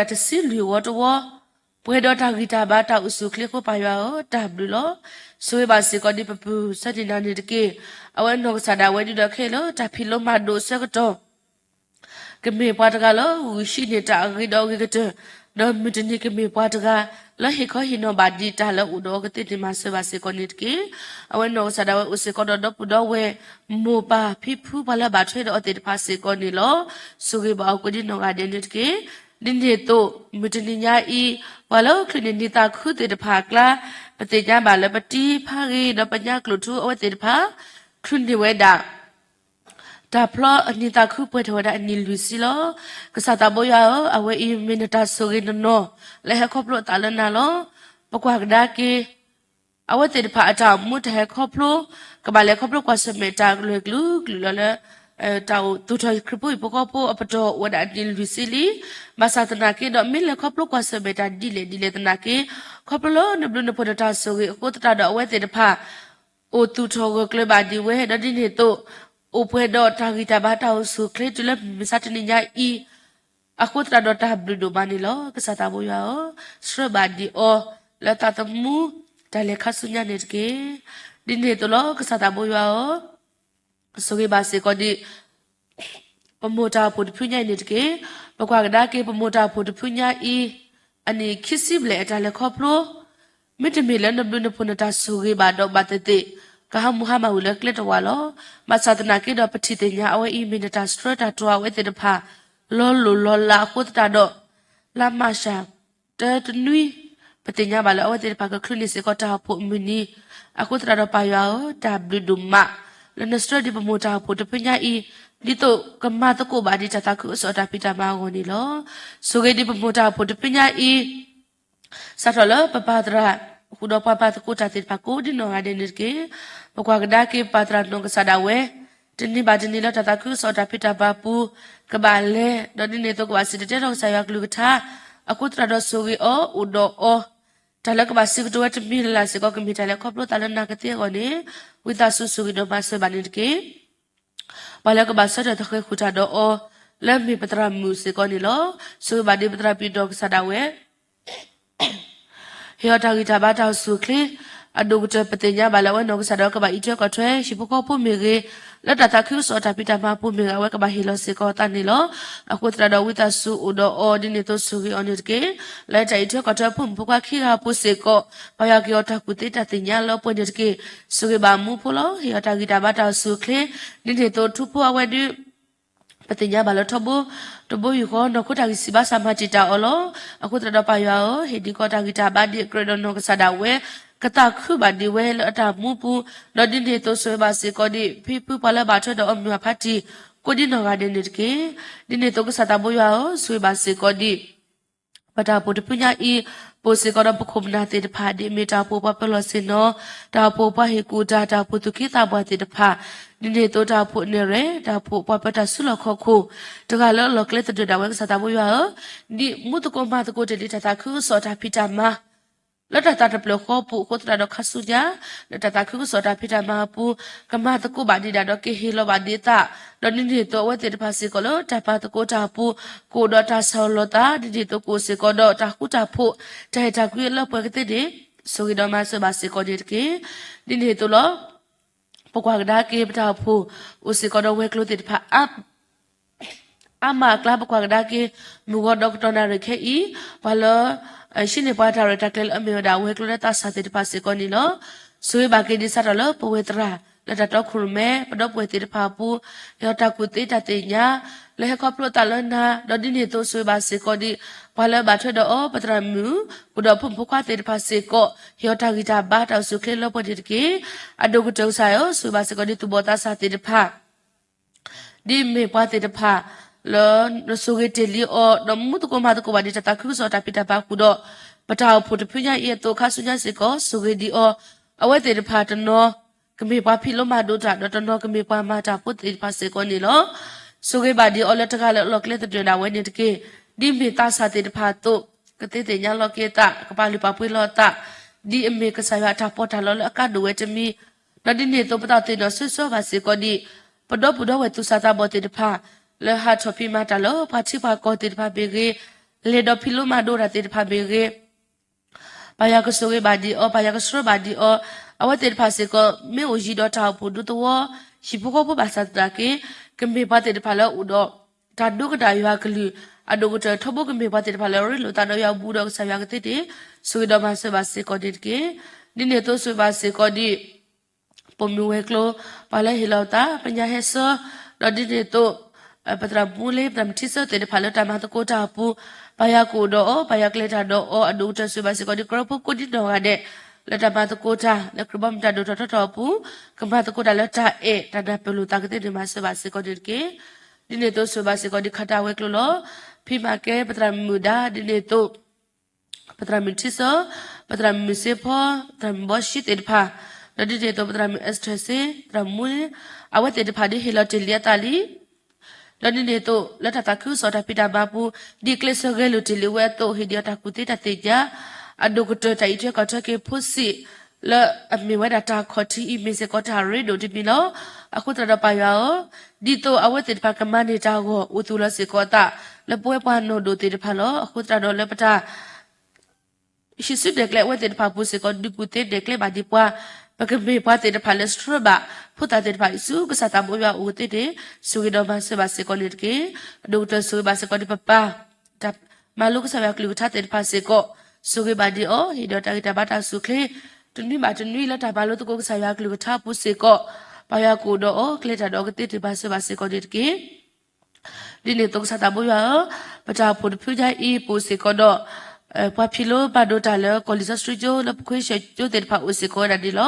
ထီၣ်ဝဲဒၣ်တဆံလွံၢ်ဝီတဝီ, ပှဲၤဒီးတၢ်ဂံၢ်တၢ်ဘါတၢ်အိၣ်ဆူၣ်အိၣ်ချ့အဃိ ပၢ်ယွၤဧၢ, တၢ်ဘျုးလီၤ. ဆိၣ်ဂ့ၤဘၣ်စ့ၢ်ကီးဒ်ပပုၢ်ဆၢန့ၢ်နၤန့ၣ်တက့ၢ်. အဝဲနီၢ်ကစၢ်ဒၣ်ဝဲဒ်ဒီးခဲအံၤလၢတၢ်ဖံးလိမၤဒိးအဆၢကတီၢ် ကမ့ၢ်ပှၤတဂၤလၢဂုာ်ဟံးန့ၢ်တၢ်အဂ့ၤဒီးအဂ့ၤကတၢၢ်, ဒီးမုၢ်တနံၤကမ့ၢ်ပှၤတဂၤ လၢဟ့ၣ်ခီဟ့ၣ်နီၤဘၣ်ဒံးတၢ်လၢအိၣ်ဒီးအီၤကသ့န့ၣ်မၤစၢၤဘၣ်စ့ၢ်ကီးန့ၣ်တက့ၢ်. အဝဲနီၢ်ကစၢ်ဒၣ်ဝဲအိၣ်စ့ၢ်ကီးဒီးဒီပုၢ်ဒီဝဲၢ်, မိၢ်ပၢ်ဖံဖုပှၤလၢအဘၣ်ထွဲဒီးအီၤသ့ၣ်တဖၣ်စ့ၢ်ကီးန့ၣ်လီၤ. ဆိၣ်ဂ့ၤဘၣ်အီၤကိးဒ်နီၢ်ဂၤဒဲးန့ၣ်တက့ၢ်. ဒ်န့ၣ်အသိး မုၢ်တနံၤညါအံၤ ပှၤလၢချုးန့ၢ်နံၤသးခုသ့ၣ်တဖၣ်အကျါ, ပသ့ၣ်ညါဘၣ်လၢပတံၤဖးဂ့ၤ ဒီးပညါကျိာ်ထူအဝဲသ့ၣ်တဖၣ် ချုးန့ၢ်ဝဲဒၣ် တၢ်ဖျီအနံၤသးခုပှဲၤထီၣ်ဝဲဒၣ်အနံၣ်လွံၢ်ဆံလီၤ. ကစၢ်သးဘိယွၤဧၢ, အဝဲအံၤမ့ၢ်နတၢ်ဆိၣ်ဂ့ၤနီၢ်နီၢ် လၢဟဲခီဖျိအသးလၢနၤလီၤ. ပကွၢ်ကဒါက့ၤ အဝဲသ့ၣ်တဖၣ်အတၢ်အိၣ်မူတၢ်ဟဲခီဖျိ ကဘၣ်လဲၤခီဖျိကွၢ်ဆၢၣ်မဲာ်တၢ်ကလုာ်ကလုာ်ကလုာ်လီၤလၢ တၢ်အိၣ်သူၣ်ထီၣ်ဟံၣ်ခရံာ်ဖိဟံၣ်ဖိဃီဖိအပတီၢ်အိၣ်ဝဲဒၣ်အနံၣ်လွံၢ်ဆံလံ. ဘၣ်ဆၣ်သနာ်က့ဒီး မ့ၢ်လဲၤခီဖျိကွၢ်ဆၢၣ်မဲာ်တၢ်ဒ်လဲၣ်ဒ်လဲၣ်သနာ်က့ ခီဖျိလၢနဘျုးနဖှိၣ်နတၢ်ဆိၣ်ဂ့ၤအဃိသတးဒီးအဝဲသ့ၣ်တဖၣ် အိၣ်သူၣ်ထီၣ်ဂၢၢ်ကျၢၤဘၣ်ဒံးဝဲ ဒီးဒ်န့ၣ်အသိး အိၣ်ပှဲၤဒီးတၢ်ဂံၢ်တၢ်ဘါတၢ်အိၣ်ဆူၣ်အိၣ်ချ့တုၤလၢမုၢ်မဆါတနံၤညါအံၤ အဃိသတးဒီးတၢ်ဘျုးဒိၣ်မးန့ၣ်လီၤ. ကစၢ်သးဘိယွၤဧၢ, ဆှၢဘၣ်ဒံးအီၤ လၢသးသမူ တၢ်လဲၤခါဆူညါန့ၣ်တက့ၢ်. ဒ်န့ၣ်အသိးလီၤ. ကစၢ်သးဘိယွၤဧၢ, ဆိၣ်ဂ့ၤဘၣ်စ့ၢ်ကီးဒံး ပမိၢ်တၢ်အိၣ်ဖှိၣ်တဖုညါအံၤန့ၣ်တက့ၢ်. ပကွၢ်ကဒါက့ၤ ပမိၢ်တၢ်အိၣ်ဖှိၣ်တဖုညါအံၤ အနံၣ်ခံဆံဘျဲၣ်အတၢ်လဲၤခီဖျိ မ့တမ့ၢ်လၢနဘျုးနဖှိၣ်နတၢ်ဆိၣ်ဂ့ၤဘၣ်ဒီးဘၣ်သ့ၣ်သ့ၣ် ကဟးမူဟါမၢ်ဝံၤလၢကျဲတဝာ်လီၤ. ဘၣ်ဆၣ်သနာ်က့ဒီး ပထံၣ်သ့ၣ်ညါအဝဲအံၤမ့ၢ်နတၢ်ဆှၢတၢ်တြီအဝဲသ့ၣ်တဖၣ် လီၤလိၢ်လီၤလးအဃိသတးဒီး လါမၢ်ၡး တၢတနွံ ပသ့ၣ်ညါဘၣ်လၢအဝဲသ့ၣ်တဖၣ်ကချုးန့ၢ်စ့ၢ်ကီးတၢ်အိၣ်ဖှိၣ်အမုၢ်နံၤ အဃိသတးဒီးပၢ်ယွၤဧၢ, တၢ်ဘျုးဒိၣ်မး လၢနဆှၢဒံးပမိၢ်တၢ်အိၣ်ဖှိၣ်တဖုညါအံၤ ဒ်သိးကမၤသကိးဘၣ်ဒံးတၢ်သးခုကစီၣ်တၢ်ဖံးတၢ်မၤအဂီၢ်န့ၣ်လီၤ. ဆိၣ်ဂ့ၤဒံးပမိၢ်တၢ်အိၣ်ဖှိၣ်တဖုညါအံၤ စးထီၣ်လၢပပၢ်သရၣ် ဃုာ်ဒီးပှၤမၤသကိးတၢ်သ့ၣ်တဖၣ်ကိးဒ်နီၢ်ဂၤဒဲးန့ၣ်တက့ၢ်. ပကွၢ်ကဒါက့ၤပပၢ်သရၣ်နီၢ်ကစၢ်ဒၣ်ဝဲ တနံၤဘၣ်တနံၤလၢတၢ်သးခုကစီၣ်တၢ်ဖံးတၢ်မၤပူၤ ကဘၣ်လဲၤ ဒီးဒ်န့ၣ်အသိးကဘၣ်စံၣ်တဲၤတဲလီၤကစၢ်ယွၤကလုၢ်ကထါ အဃိသတးဒီးဆိၣ်ဂ့ၤအီၤ အိၣ်ဒီးအီၤ တၢ်လၢကဘၣ်စံးကတိၤဝဲတမံၤလၢ်လၢ်စ့ၢ်ကီး ကမ့ၢ်တၢ်လဲၤခီဖျိသးလၢနၢ်ကသ့အဂီၢ်န့ၣ် ဝံသးစူၤဆိၣ်ဂ့ၤဒီးမၤစၢၤဘၣ်န့ၣ်တက့ၢ်. ပှၤလၢကဘၣ်ဆၢထၢၣ်သဃဲၤဃုာ်တၢ်ဒီးအီၤ လၢမ့ၢ်ပသရၣ်မုၣ်စ့ၢ်ကီးန့ၣ်လီၤ. ဆိၣ်ဂ့ၤဘၣ်ဒံးပသရၣ်ပံၤဒီးကစၢ်ဒၣ်ဝဲ ဟ့ၣ်အီၤတၢ်ဂံၢ်တၢ်ဘါတၢ်အိၣ်ဆူၣ်အိၣ်ချ့ အဒိၣ်ကတၢၢ်ပသ့ၣ်ညါဘၣ်လၢအဝဲနီၢ်ကစၢ်ဒၣ်ဝဲကဘၣ်အံးထွဲကွၢ်ထွဲ ဟံၣ်ဖိဃီဖိမ့ၢ်ဂ့ၤ, လၢတၢ်သးခုကစီၣ်တၢ်ဖံးတၢ်မၤပူၤမ့ၢ်ဂ့ၤ အဝဲကဘၣ်ဟ့ၣ်လီၤစ့ၢ်ကီးအသးန့ၣ်လီၤ. အဃိသတးဒီးဝံသးစူၤအိၣ်ဒီးအီၤဒ်န့ၣ်အသိးဆိၣ်ဂ့ၤအီၤန့ၣ်တက့ၢ်. လၢတၢ်အံးထွဲကွၢ်ထွဲအဖိမုၣ်ဖိခွါခံဂၤအပူၤစ့ၢ်ကီး ပၢ်ယွၤကဟ့ၣ်အီၤတၢ်ကူၣ်သ့တၢ်သ့ၣ်ညါလၢပှဲၤန့ၣ်တက့ၢ်. ဆိၣ်ဂ့ၤဘၣ်မူဖိလီၤ. ဟ့ၣ်အီၤတၢ်ဂံၢ်တၢ်ဘါတၢ်အိၣ်ဆူၣ်အိၣ်ချ့ ဒ်န့ၣ်အသိးထူဖိအဝဲဒုး ပသ့ၣ်ညါဘၣ်လၢထီဘိ တဘိယူၢ်ဃီ နီၢ်ခိတၢ်ဂံၢ်စၢ်ဘါစၢ်မၤတံာ်တာ်အီၤလီၤ. အဃိသတးဒီးပၢ်ယွၤဧၢ, ဟ့ၣ်ဒံးကီးတၢ်ဂံၢ်တၢ်ဘါဒ်အကြၢးဒီးနီၢ်ကစၢ်ဒၣ်ဝဲ ကသးခုဘၣ်ဒံးဝဲလၢအတၢ်မူပူၤ, ဒီးဒ်န့ၣ်အသိးဆိၣ်ဂ့ၤဘၣ်စ့ၢ်ကီးဒံး ဖံဖုပှၤလၢဘၣ်ထွဲဒီးအီၤမုၢ်အဖါတံၢ် ကိးဒ်နီၢ်ဂၤဒဲးန့ၣ်တက့ၢ်. ဒ်န့ၣ်အသိးကစၢ်သးဘိယွၤဧၢ, ဆိၣ်ဂ့ၤဘၣ်စ့ၢ်ကီးဒံး ပတၢ်အိၣ်ဖှိၣ်တဖုညါအံၤ ပအိၣ်စ့ၢ်ကီးဒီးပခိၣ်ပနၢ်သ့ၣ်တဖၣ် ဒ်အမ့ၢ်တၢ်အိၣ်ဖှိၣ်ပှၤပၢၤလီၢ်ဆ့ၣ်နီၤ, တၢ်အိၣ်ဖှိၣ်ပှၤဟ့ၣ်ကူၣ်တၢ်, တၢ်အိၣ်ဖှိၣ်သူၣ်က့သးပှၢ်သ့ၣ်တဖၣ်, ဒ်န့ၣ်အသိးတၢ်အိၣ်ဖှိၣ်နဲၣ်ရွဲၣ်, တၢ်အိၣ်ဖှိၣ်ပှၤပၢတၢ်စုလီၢ်ခီၣ်ခိၣ် တဂၤလၢအလီၢ်ကျဲသဒၢးဒၣ်ဝဲကစၢ်သးဘိယွၤဧၢ, ဒ်မူသကိးမၤသကိးတ့ၢ်လံတၢ်သးခုကစီၣ်တၢ်ဖံးတၢ်မၤ လၢတၢ်သးတဖျၢၣ်ဃီပူၤအဃိသတးဒီးခါဆူညါ လၢတၢ်သးခုကစီၣ်တၢ်ဖံးတၢ်မၤအပူၤ ကမၤသကိးဘၣ်ဒံးဒၣ်ဒီးကဟ့ၣ်လီၤဘၣ်ဒံးအသး, ဒီးဒ်န့ၣ်အသိးအဝဲသ့ၣ်တဖၣ်စ့ၢ်ကီးလၢတၢ်ပာ်သကိးတၢ်အပူၤ ကအိၣ်ဒီးတၢ်ဆၢလီၤသး, ဒ်န့ၣ်အသိးကအိၣ်စ့ၢ်ကီးဒီးတၢ်ဃူတၢ်ဖိး တၢ်အဲၣ်တၢ်ကွံအလၢပှဲၤကသ့န့ၣ် ဆိၣ်ဂ့ၤဒီးမၤစၢၤဘၣ်စ့ၢ်ကီးန့ၣ်တက့ၢ်. ဒ်န့ၣ်အသိးလီၤ. ပကွၢ်ကဒါက့ၤပတၢ်အိၣ်ဖှိၣ် အိၣ်စ့ၢ်ကီးဒီးဝဲၤကျိၤသ့ၣ်တဖၣ် အါမးအကျါ ပကွၢ်ကဒါက့ၤ မုၢ်ဂီၤဒီးကတီၢ်နၣ်ရံၣ်ခဲအံၤ ပှၤလၢ ဟံးန့ၢ်ပှၤတၢ်ရဲၣ်တၢ်ကျဲၤလၢအမ့ၢ်ဝဲဒၣ်ဝဲၤကျိၤလၢသးစၢ်သ့ၣ်တဖၣ်စ့ၢ်ကီးန့ၣ်လီၤ. ဆိၣ်ဂ့ၤဘၣ်က့ၤဒံးစးထီၣ်လၢပဝဲၤသရၣ် လၢတၢ်တီခိၣ်ရိၣ်မဲ ပဒီပုၢ်ဝဲၢ်သ့ၣ်တဖၣ်အပူၤ ဟ့ၣ်အီၤတၢ်ကူၣ်သ့တၢ်သ့ၣ်ညါ လၢဟဲခီဖျိအသးလၢနၤ ဒီးဒ်န့ၣ်အသိးဆိၣ်ဂ့ၤဘၣ်စ့ၢ်ကီးဒံး ပှၤလၢအဘၣ်ထွဲဒီးအီၤ ပသရၣ်မုၣ် ဃုာ်ဒီးဖိမုၣ်ဖိခွါသ့ၣ်တဖၣ်စ့ၢ်ကီး ဟ့ၣ်အီၤတၢ်ဂံၢ်တၢ်ဘါတၢ်အိၣ်ဆူၣ်အိၣ်ချ့လၢပှဲၤန့ၣ်တက့ၢ်. အဒိၣ်ကတၢၢ်ကစၢ်ယွၤဧၢ ဆိၣ်ဂ့ၤဘၣ်စ့ၢ်ကီးဒံးသူၣ်ဘီၣ်သးစၢ်သ့ၣ်တဖၣ် ဒ်အမ့ၢ်ပှၤသ့ၣ်တဖၣ် လၢနဆိၣ်ဂ့ၤတ့ၢ်လံအီၤ ဒီးမူသကိးမၤသကိးဘၣ်ဒံးတၢ်သးခုကစီၣ်တၢ်ဖံးတၢ်မၤပူၤဒီး ပတၢ်အိၣ်ဖှိၣ်တဖုညါအံၤအသိးခါဆူညါစ့ၢ်ကီး ဆိၣ်ဂ့ၤဒံးအီၤ အဝဲသ့ၣ်တဖၣ်တနီၤ ကမ့ၢ်ပှၤဖံးလိမၤဒိးတၢ် ဒီးတနီၤကမ့ၢ်ပှၤမၤတၢ်ဖိသ့ၣ်တဖၣ်စ့ၢ်ကီးန့ၣ်လီၤ. ဆိၣ်ဂ့ၤဘၣ်ဒံးအီၤလၢတဂၤလၢအလီၢ်ကျဲသဒၢးဒၣ်ဝဲန့ၣ်တက့ၢ်. ဒ်မ့ၢ်သးစၢ်သ့ၣ်တဖၣ်အသိး ကသ့သ့ၣ်ညါလီၤက့ၤအသး ကပာ်လုၢ်ပာ်ပှ့ၤလီၤအသး ဒ်အမ့ၢ်ကစၢ်ယွၤအတၢ်ပီးတၢ်လီလၢအကါဒိၣ်ဝဲတမံၤ ဒီးဒ်န့ၣ်အသိးပသးသ့ၣ်နီၣ်ဆၢဆၢဘၣ်စ့ၢ်ကီးဒံး ပဒီပုၢ်ဒီဝဲၢ်သူၣ်စၢ်သးဘီၣ်သ့ၣ်တဖၣ် လၢဟးထီၣ်ဖံးမၤတၢ်လၢပှၤထံပှၤကီၢ်သ့ၣ်တဖၣ်မ့ၢ်ဂ့ၤ, လဲၤဒီးဖံးလိမၤဒိးတၢ်သ့ၣ်တဖၣ်မ့ၢ်ဂ့ၤ, ပၢ်ယွၤကဆိၣ်ဂ့ၤဘၣ်ဒံးအီၤ, ပၢ်ယွၤကဆှၢဘၣ်ဒံးအီၤ, အဝဲသ့ၣ်တဖၣ်စ့ၢ်ကီး မ့ၢ်အိၣ်ယံၤဒီးတၢ်အိၣ်ဖှိၣ်ဒူသဝီ ဟံၣ်ဖိဃီဖိဘၣ်ဆၣ်သနာ်က့ ကမ့ၢ်ပှၤသ့ၣ်တဖၣ်လၢအအိၣ်ဒီး တၢ်ဒိကနၣ်ယွၤကလုၢ် အဒိၣ်ကတၢၢ်ထီဘိကမ့ၢ်ပှၤသ့ၣ်တဖၣ်လၢအရ့လိာ်သးဒီးယွၤ ဘူးဒီးကစၢ်ယွၤကသ့န့ၣ် ဆိၣ်ဂ့ၤဒီးမၤစၢၤဘၣ်စ့ၢ်ကီးန့ၣ်တက့ၢ်. ဒ်န့ၣ်အသိးဆိၣ်ဂ့ၤဘၣ်စ့ၢ်ကီးဒံး ပိာ်မုၣ်ဝဲၤကျိၤ ပှၤလၢဟ့ၣ်လီၤအသး ပညါဟဲဆၢ ဒီးဒ်န့ၣ်အသိး ပသရၣ်မူလ့ ပသရၣ်မုၣ်ထံဆၢသ့ၣ်တဖၣ်လၢတၢ်မၤသကိးတၢ်အပူၤ ပၢ်ယွၤကအိၣ်ဒီးအီၤ ပၢ်ယွၤကလဲၤတၢ်ဒီးအီၤ အဒိၣ်ကတၢၢ်ဆိၣ်ဂ့ၤဘၣ်စ့ၢ်ကီးဒံး ကရၢဖိကိးဒံနီၢ်ဂၤဒဲး လၢတၢ်မၤသကိးတၢ် လၢခရံာ်ဘီမုၢ်တၢ်ဒိၣ်ထီၣ်ထီထီၣ်အပူၤ ကမၤသကိးတၢ်လၢတၢ်အဲၣ် တၢ်နၢ်ပၢၢ်လိာ်သးကသ့န့ၣ် မၤစၢၤဘၣ်စ့ၢ်ကီးန့ၣ်တက့ၢ်. ဒ်န့ၣ်အသိးဆိၣ်ဂ့ၤဘၣ်စ့ၢ်ကီးဒံးခးတၢ်ဝဲၤကျိၤလီၤ. ဖံးမၤကဲ ပသရၣ်မုၣ်ဒါ ဒ်န့ၣ်အသိး ပသရၣ်မုၣ်ထံဆၢ, ပသရၣ်မုၣ်စ့ဖီ, ပသရၣ်မုၣ်ဘီၡံသ့ၣ်တဖၣ်, ဒီးဒ်န့ၣ်အသိး ပသရၣ်မုၣ်အ့စထၢၣ်စ့, သရၣ်မူန့ၣ် အဝဲသ့ၣ်တဖၣ်ဒ်ဟ့ၣ်လီၤတ့ၢ်လံအသးလံ. ဒီးဒ်န့ၣ်အသိး လၢတၢ်သးခုကစီၣ်တၢ်ဖံးတၢ်မၤပူၤ ဒ်ကျဲးစၢးဂဲၤလိာ်တ့ၢ်လံဝဲအသိး ဟ့ၣ်ဒံးအီၤတၢ်ကူၣ်သ့တၢ်သ့ၣ်ညါ, အဒိၣ်ကတၢၢ်တၢ်အံးထွဲကွၢ်ထွဲက့ၤဖိစံး လၢအမ့ၢ်ဝဲဒၣ်တၢ်ခီၣ်ထံးအံၤ မ့ၢ်စ့ၢ်ကီးတၢ်ရ့ဒိၣ်တမံၤလီၤ. အဃိသတးဒီးပၢ်ယွၤဧၢ, ဒ်သိးအဝဲသ့ၣ်တဖၣ်ကမၤန့ၢ်တၢ်အဂီၢ် အိၣ်သူၣ်လီၤစ့ၢ်ကီးအသး လၢပဝဲပှၤနီၢ်ဒိၣ်သ့ၣ်တဖၣ်လီၤ. အဃိသတးဒီးလၢပတၢ် ဟံးစုနဲၣ်ကျဲအဝဲသ့ၣ်တဖၣ်အပူၤစ့ၢ်ကီး ဒုးကူၣ်သ့နဲၣ်ကျဲဘၣ်ဒံးပှၤ, ပကမ့ၢ်ပှၤသ့ၣ်တဖၣ်လၢဆှၢဘၣ် ဖိသၣ်သ့ၣ်တဖၣ်အံၤဆူ ကစၢ်သးဘိယွၤအအိၣ်သ့န့ၣ် ဆိၣ်ဂ့ၤဒီးမၤစၢၤဘၣ်စ့ၢ်ကီးန့ၣ်တက့ၢ်. အဒိၣ်ကတၢၢ်ဆိၣ်ဂ့ၤဘၣ်စ့ၢ်ကီးဒံးပပၢ် တၢ်မၤလိကစၢ်ယွၤကလုၢ်ကထါသ့ၣ်တဖၣ်စ့ၢ်ကီး ဆိၣ်ဂ့ၤဘၣ်ဒံးအီၤ, ဟ့ၣ်ဒီးတၢ်ဂံၢ်တၢ်ဘါတၢ်စူၢ်ချ့ တနွံဘၣ်တနွံလၢတၢ်မၤလိသကိးကစၢ်ယွၤကလုၢ်ကထါအပူၤစ့ၢ်ကီး ပၢ်ယွၤကအိၣ်ဒီးအီၤ ကျဲတၢ်ဒီးကသ့တ့ၢ်မၤစၢၤဘၣ်စ့ၢ်ကီးန့ၣ်တက့ၢ်. ဒ်န့ၣ်အသိးကစၢ်သးဘိယွၤဧၢ, ပတၢ်အိၣ်ဖှိၣ်တဖုညါအံၤ ပအိၣ်စ့ၢ်ကီးဒီး ပှၤဖံးလိဘၣ်ဒိတၢ်လၢကီၢ်လံာ်စီဆှံကၠိ လၢပခွ့ၡၢၣ်ကၠိသ့ၣ်တဖၣ်အိၣ်စ့ၢ်ကီးဝဲဒၣ်န့ၣ်လီၤ.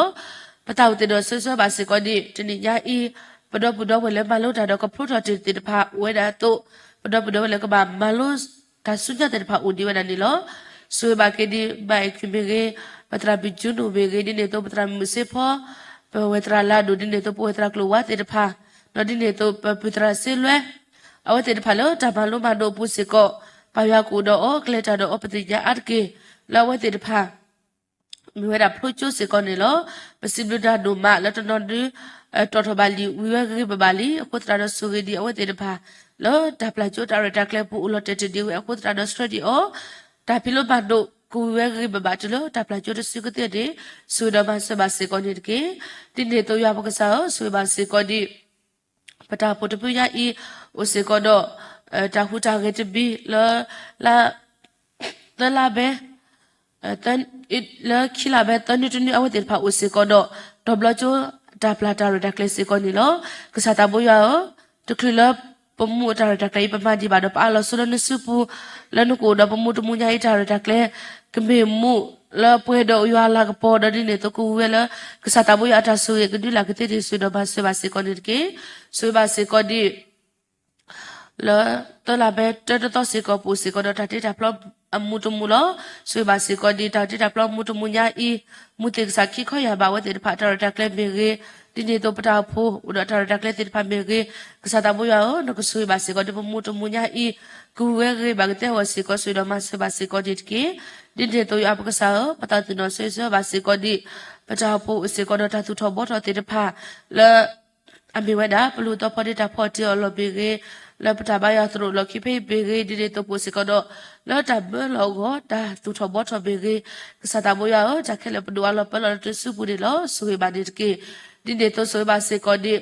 ပသးအိၣ်သ့ၣ်ဒီးဆၢဂ့ၤဆၢဝါဘၣ်စ့ၢ်ကီးဒံး တနံၤညါအံၤ ပဒီပုၢ်ဒီဝဲၢ်လၢမၤလိတၢ်ဒီးကဖျိထီၣ်တ့ၢ်သ့ၣ်တဖၣ်အိၣ်ဝဲဒၣ်အသိး ပဒီပုၢ်ဒီဝဲၢ်လၢကဘၣ်မၤလိ တၢ်ဆူညါသ့ၣ်တဖၣ်အိၣ်ဒံးဝဲဒၣ်န့ၣ်လီၤ. ဆိၣ်ဂ့ၤဘၣ်က့ၤဒံး ဘၣ်အဲၣ်ခွံမ့ၢ်ဂ့ၤ, ပသရၣ်မုၣ်ကၠူနိၣ်မ့ၢ်ဂ့ၤ, ဒ်န့ၣ်အသိးပသရၣ်မုၣ်စ့ဖီ, ပဝဲၢ်သရၣ်လၢအဒိၣ်, ဒ်န့ၣ်အသိးပဝဲၢ်သရၣ်ကျိၤဝါသ့ၣ်တဖၣ်, ဒီးဒ်န့ၣ်အသိးပပုၢ်သရၣ်စ့လွဲ, အဝဲသ့ၣ်တဖၣ်လၢတၢ်မၤလိမၤဒိးအပူၤစ့ၢ်ကီး, ပၢ်ယွၤကအိၣ်ဒီးအီၤ ကျဲတၢ်ဒီးအီၤ ပသ့ၣ်ညါအါတက့ၢ် လၢအဝဲသ့ၣ်တဖၣ် မ့ၢ်ဝဲဒၣ်ဖျိကၠိစ့ၢ်ကီးန့ၣ်လီၤ. ပစံးဘျုးတၢ်ဒိၣ်မးလၢတနီၤဒု တီၣ်ထီၣ်ဘၣ်လံာ်ဝံၤဝဲဂ့ၤဂ့ၤဘၣ်ဘၣ်လံ. အဃိသတးဒီးဆိၣ်ဂ့ၤဒံးအဝဲသ့ၣ်တဖၣ် လၢတၢ်ပျၢ်ကၠိတၢ်ရဲၣ်တၢ်ကျဲၤပူၤအိၣ်လီၤတဲာ်တ့ၢ်ဒံးဝဲအဃိသတးဒီးဆှၢဒံးအီၤ, တၢ်ဖံးလိမၤဒိးကဝံၤဝဲဂ့ၤဂ့ၤဘၣ်ဘၣ်တုၤလၢတၢ်ပျၢ်ကၠိတစုကသ့ၣ်န့ၣ် ဆိၣ်ဂ့ၤဒီးမၤစၢၤဘၣ်စ့ၢ်ကီးန့ၣ်တက့ၢ်. ဒ်န့ၣ်အသိးယွၤပကစၢ်ဧၢ, ဆိၣ်ဂ့ၤဘၣ်စ့ၢ်ကီးဒံး ပတၢ်အိၣ်ဖှိၣ်တဖုညါအံၤ အိၣ်စ့ၢ်ကီးဒီး တၢ်ဟူးတၢ်ဂဲၤတမံၤလၢ လါ သၢလါဘဲ လၢခံလါဘဲ သၢနွံတနွံ အဝဲသ့ၣ်တဖၣ်အိၣ်စ့ၢ်ကီးဒီး တီၤဘျီကၠိတၢ်ပျၢ်တၢ်ရဲၣ်တၢ်ကျဲၤစ့ၢ်ကီးန့ၣ်လီၤ. ကစၢ်သးဘိယွၤဧၢ, တချုးလၢပမူအတၢ်ရဲၣ်တၢ်ကျဲၤအံၤ ပမၤဒံးဘၣ်ဒီး ပအးလီၤဆိလၢနစုပူၤ လၢနကအိၣ်ဒီးပမူတမူညါအံၤ တၢ်ရဲၣ်တၢ်ကျဲၤ ကမ့ၢ်မူလၢပှဲၤဒီးယွၤအလၤကပီၤ ဒီးဒ်န့ၣ်အသိးကဝံၤဝဲလၢ ကစၢ်သးဘိယွၤအတၢ်ဆိၣ်ဂ့ၤကဒုးလၢ်ကသ့ဒံး ဆိၣ်ဂ့ၤဒီးမၤစၢၤဘၣ်စ့ၢ်ကီးန့ၣ်တက့ၢ်. ဆိၣ်ဂ့ၤဘၣ်စ့ၢ်ကီးဒံး လၢသၢလါဘဲတၢတသီစ့ၢ်ကီး ပအိၣ်စ့ၢ်ကီးဒီးတၢ်တ့တၢ်ဖျီအမူးတမူးလီၤ. ဆိၣ်ဂ့ၤဘၣ်စ့ၢ်ကီးဒံး တၢ်တ့တၢ်ဖျီအမူးတမူးညါအံၤ မူသ့ၣ်ကစၢ်ခံခီယၢ်ဘၣ်အဝဲသ့ၣ်တဖၣ် တၢ်ရဲၣ်တၢ်ကျဲၤမ့ၢ်ဂ့ၤ, ဒ်န့ၣ်အသိးပတၢ်အိၣ်ဖှိၣ်အိၣ်ဒီးတၢ်ရဲၣ်တၢ်ကျဲၤသ့ၣ်တဖၣ်မ့ၢ်ဂ့ၤ, ကစၢ်သးဘိယွၤဧၢ, နကဆိၣ်ဂ့ၤဘၣ်စ့ၢ်ကီးဒံး ပမူးတမူးညါအံၤ ကဝံၤဝဲဂ့ၤဂ့ၤဘၣ်ကသ့အဂီၢ်စ့ၢ်ကီး ဆိၣ်ဂ့ၤဒီးမၤစၢၤဘၣ်စ့ၢ်ကီးဒံးတက့ၢ်. ဒ်န့ၣ်အသိးယွၤပကစၢ်ဧၢ, ပသးသ့ၣ်နီၣ်ဆိၣ်ဂ့ၤဆၢဘၣ်စ့ၢ်ကီးဒံး ပတၢ်အိၣ်ဖှိၣ်အိၣ်စ့ၢ်ကီးဒီးတၢ်သူၣ်ထီၣ်ဘှီထီၣ်သ့ၣ်တဖၣ် လၢ အမ့ၢ်ဝဲဒၣ် ပလူၤသီဖီဒ့တၢ်ဖီၣ်တ့ၢ်အီၤလီၢ်မ့ၢ်ဂ့ၤ, လၢပတၢ်ဘါယွၤသရိာ်လီၢ်ခံဖဲအံၤမ့ၢ်ဂ့ၤ, ဒ်န့ၣ်အသိးပအိၣ်စ့ၢ်ကီးဒီး လၢတၢ်မၢလီၤအဂီၢ် တၢ်သူၣ်ထီၣ်ဘှီထီၣ်မ့ၢ်ဂ့ၤ, ကစၢ်သးဘိယွၤဧၢ, တၢ်ခဲလၢာ်ပဒိးအလီၤပၢလီၤလၢနစုပူၤန့ၣ်လီၤ. ဆိၣ်ဂ့ၤဘၣ်န့ၣ်တက့ၢ်. ဒ်န့ၣ်အသိးဆိၣ်ဂ့ၤဘၣ်စ့ၢ်ကီးဒံး